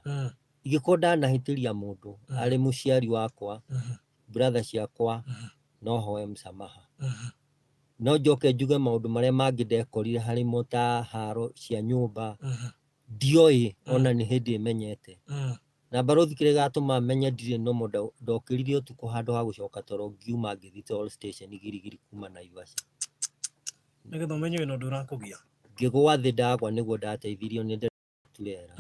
Ingĩkorwo ndanahĩtĩria mũndũ arĩ mũciari wakwa, brother ciakwa, no hoe msamaha. No njoke njuge maũndũ marĩa mangĩ ndekorire harĩmo ta haro cia nyũmba ndioĩ ona nĩ hĩndĩ menyete. Na barũthi kĩrĩa gĩgatũma menye ndirĩ normal ndokĩrire ũtukũ handũ ha gũcoka toro ngiuma ngĩthiĩ toll station Girigiri kuma Naivasha. Nĩgetha ũmenye wĩna ũndũ ũrakũgia. Ngĩgwa thĩ ndagwa nĩguo ndateithirio nĩ turera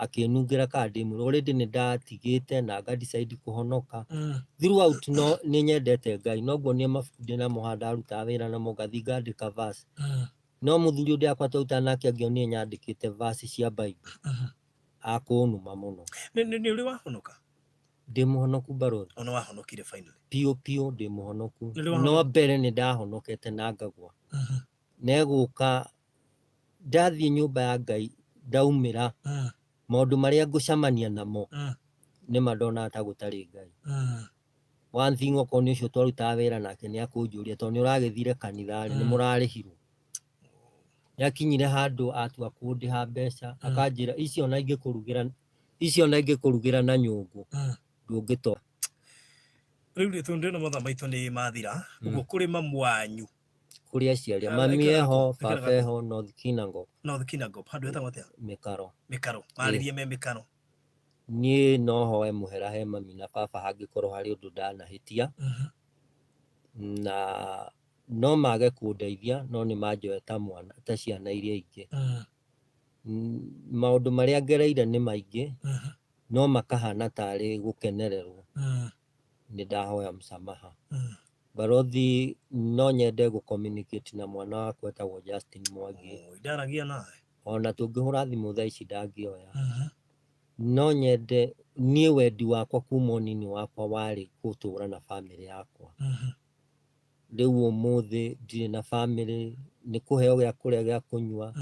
akĩnungĩra kana ndĩ mũrũ already nĩ ndatigĩte na nga decide kũhonoka throughout no nĩ nyendete Ngai noguo niĩ mabuku ndĩnamo haha ndarutaga wĩra namo ngathiĩ ngandĩka verse no mũthuri ũndĩ akwa twarutaga nake angĩonire nyandĩkĩte verse cia Bible akũnuma mũno. Nĩ ũrĩ wahonoka? Ndĩ mũhonoku barothi. Ona wahonokire finally? Piũ piũ ndĩ mũhonoku. Nĩ ũrĩ wahonoka? No mbere nĩ ndahonokete na ngagwa. Negũka ndathiĩ nyũmba ya Ngai ndaumĩra maũndũ marĩa ngũcamania namo nĩma ndonaga ta gũtarĩ Ngai. One thing okorwo nĩ ũcio twarutaga wĩra nake nĩ akũnjũria tondũ nĩ ũragĩthire kanitha rĩ nĩ mũrarĩhirwo. Nĩ akinyire handũ atua kũndĩha mbeca akanjĩra icio ona ingĩkũrugĩra icio ona ingĩkũrugĩra na nyũngũ ndũngĩtonya. Rĩu rĩ tondũ ndĩrona mathaa maitũ nĩ mathira ũguo kũrĩ mamu wanyu Kũrĩ aciari Ah, mami ĩkĩra eho gako, ĩkĩra baba gako. eho North Kinangop North Kinangop handũ hetagwo atĩa? Mĩkaro. Mĩkaro marĩrie me mĩkaro. Niĩ no hoe mũhera he mami na baba hangĩkorwo harĩ ũndũ ndanahĩtia na no mage kũndeithia no nĩ manjoe ta mwana ta ciana iria ingĩ. Maũndũ marĩa ngereire nĩ maingĩ no makahana tarĩ gũkenererwo. Nĩ ndahoya msamaha. Barothi no nyende gũ communicate na mwana wakwa etagwo Justin Mwangi. Ndaragia nawe? Ona tũngĩhũra thimũ thaa ici ndangĩoya. No nyende niĩ wendi wakwa kuma ũnini wakwa warĩ gũtũra na bamĩrĩ yakwa. Rĩu ũmũthĩ ndirĩ na bamĩrĩ, nĩ kũheo gĩa kũrĩa gĩa kũnyua,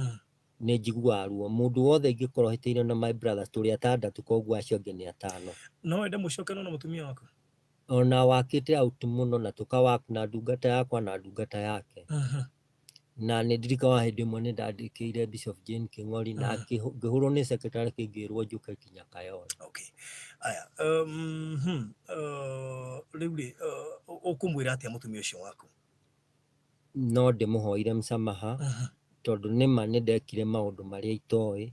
nĩ njiguaga ruo. Mũndũ wothe ingĩkorwo hĩtĩirio na my brothers tũrĩ atandatũ koguo acio angĩ nĩ atano. No wende mũcokane na mũtumia waku? Ona wakĩte out mũno na tũka work na ndungata yakwa na ndungata yake. Na nĩ ndirikanaga hĩndĩ ĩmwe nĩ ndandĩkĩire Bishop Jane Kĩng'ori na ngĩhũrwo nĩ secretary kĩngĩrwo njũke nginya Kayole. Okay. Aya, rĩu rĩ ũkũmwĩra atĩa mũtumia ũcio waku? No ndĩmũhoire msamaha tondũ nĩma nĩ ndekire maũndũ marĩa itoĩ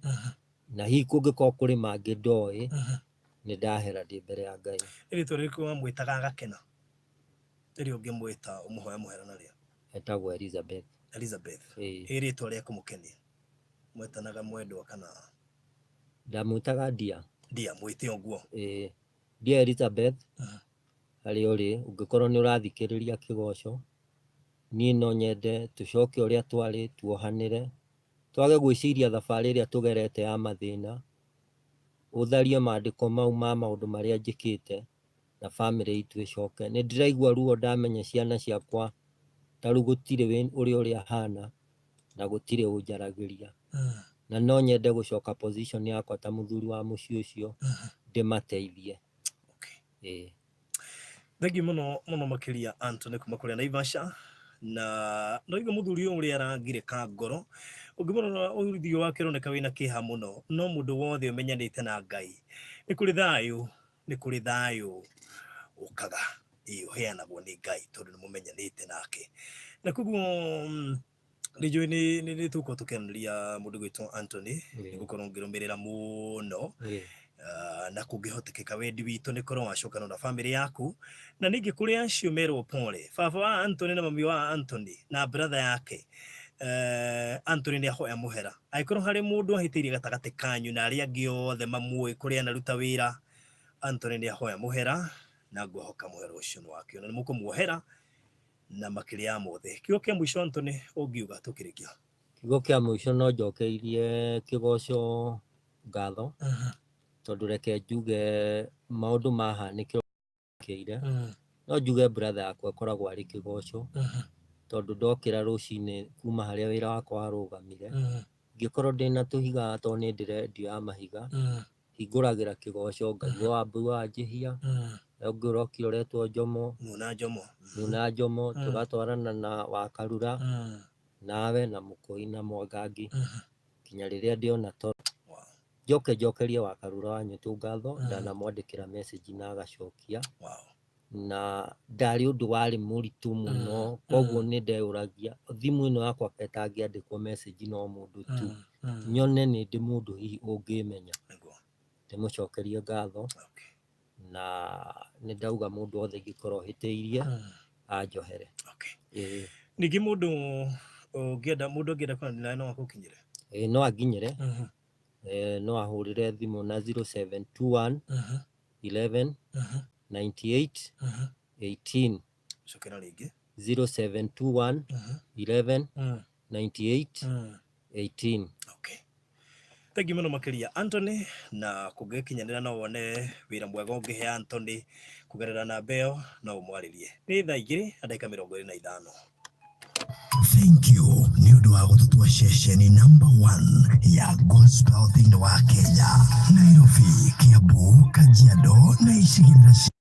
na hihi kũngĩkorwo kũrĩ mangĩ ndoĩ nĩ ndahera ndĩ mbere ya Ngai. Nĩ rĩtwa rĩrĩkũ wamwĩtaga agakena? Rĩrĩa ũngĩmwĩta ũmũhoe mũhera narĩo? Etagwo Elizabeth. Elizabeth. Ĩĩ. Ĩ rĩtwa rĩa kũmũkenia? Mwetanaga mwendwa kana? Ndamwĩtaga Dear. Dear, mwĩte ũguo. Ĩĩ. Dear Elizabeth, harĩa ũrĩ, ũngĩkorwo nĩ ũrathikĩrĩria kĩgoco, niĩ no nyende tũcoke ũrĩa twarĩ, tuohanĩre, twage gwĩciria thabarĩ ĩrĩa tũgerete ya mathĩna, ũtharie mandĩko mau ma maũndũ marĩa njĩkĩte na bamĩrĩ itũ ĩcoke. Nĩ ndĩraigua ruo ndamenya ciana ciakwa ta rĩu gũtirĩ ũrĩa ũrĩa hana na gũtirĩ ũnjaragĩria. Na no nyende gũcoka position yakwa ta mũthuri wa mũciĩ ũcio ndĩmateithie. Okay. Thengiũ mũno mũno makĩria Anthony kuma kũrĩa Naivasha na no igua mũthuri ũyũ ũrĩa arangirĩka ngoro ũngĩmũrora ũthiũ wake ũroneka wĩna kĩeha mũno no mũndũ wothe ũmenyanĩte na Ngai nĩ kũrĩ thayũ nĩ kũrĩ thayũ ũkaga ĩ ũheanagwo nĩ Ngai tondũ nĩ mũmenyanĩte nake na koguo nĩ njũĩ nĩ tũgũkorwo tũkĩaranĩria mũndũ gwĩtwo Anthony nĩ ngũkorwo ngĩrũmĩrĩra mũno na kũngĩhotekeka wendi witũ nĩ korwo wacokana na bamĩrĩ yaku na ningĩ kũrĩ acio merwo pole baba wa Anthony na mami wa Anthony na brother yake Anthony nĩ ahoya mũhera angĩkorwo harĩ mũndũ ahĩtĩirie gatagatĩ kanyu na arĩa angĩ othe mamuĩ kũrĩa anaruta wĩra Anthony nĩ ahoya mũhera na ngwĩhoka mũhera ũcio nĩ wake na nĩ mũkũmuohera na makĩria ya mothe kiugo kĩa mũico Anthony ũngiuga tũkĩrĩkia Kiugo kĩa mũico no njokeirie kĩgoco ngatho tondũ reke njuge maũndũ mahanĩkĩire no njuge brother yakwa ĩkoragwo arĩ kĩgoco tondũ ndokĩra rũcinĩ kuma harĩa wĩra wakwa warũgamire ngĩkorwo ndĩna tũhiga tondũ nĩ ndĩ rendio ya mahiga hingũragĩra kĩgoco ngaigua Wambui wa Njihia ũngĩ ũrokire ũretwo Njomo Muna Njomo Muna Njomo tũgatwarana na Wakarura nawe na Mũkũi na Mwangangi nginya rĩrĩa ndĩona toro njoke njokerie Wakarura wa Nyũtũ ngatho ndanamwandĩkĩra message na agacokia na ndarĩ ũndũ warĩ mũritũ mũno koguo nĩ ndeyũragia thimũ ĩno yakwa ĩtangĩandĩkwo message no mũndũ tu nyone nĩ ndĩ mũndũ hihi ũngĩmenya ndĩmũcokerie ngatho na nĩ ndauga mũndũ wothe ingĩkorwo hĩtĩirie anjohere. Ningĩ mũndũ ũngĩenda mũndũ angĩenda kwaranĩria nawe no akũkinyĩre? Ĩĩ no anginyĩre. No ahũrĩre thimũ na 0721 11 98 18. Cokera rĩngĩ. 0721 11 98 18. Okay, thengi mũno makĩria, Anthony, na kũngĩkinyanĩra no wone wĩra mwega ũngĩhe Anthony kũgerera namba ĩyo, no ũmwarĩrie. Nĩ thaa 2:25. Thank you nĩ ũndũ wa gũtũtua ceceni number one ya gospel thĩinĩ wa Kenya, Nairobi, Kiambu, Kajiado na icigĩrĩra.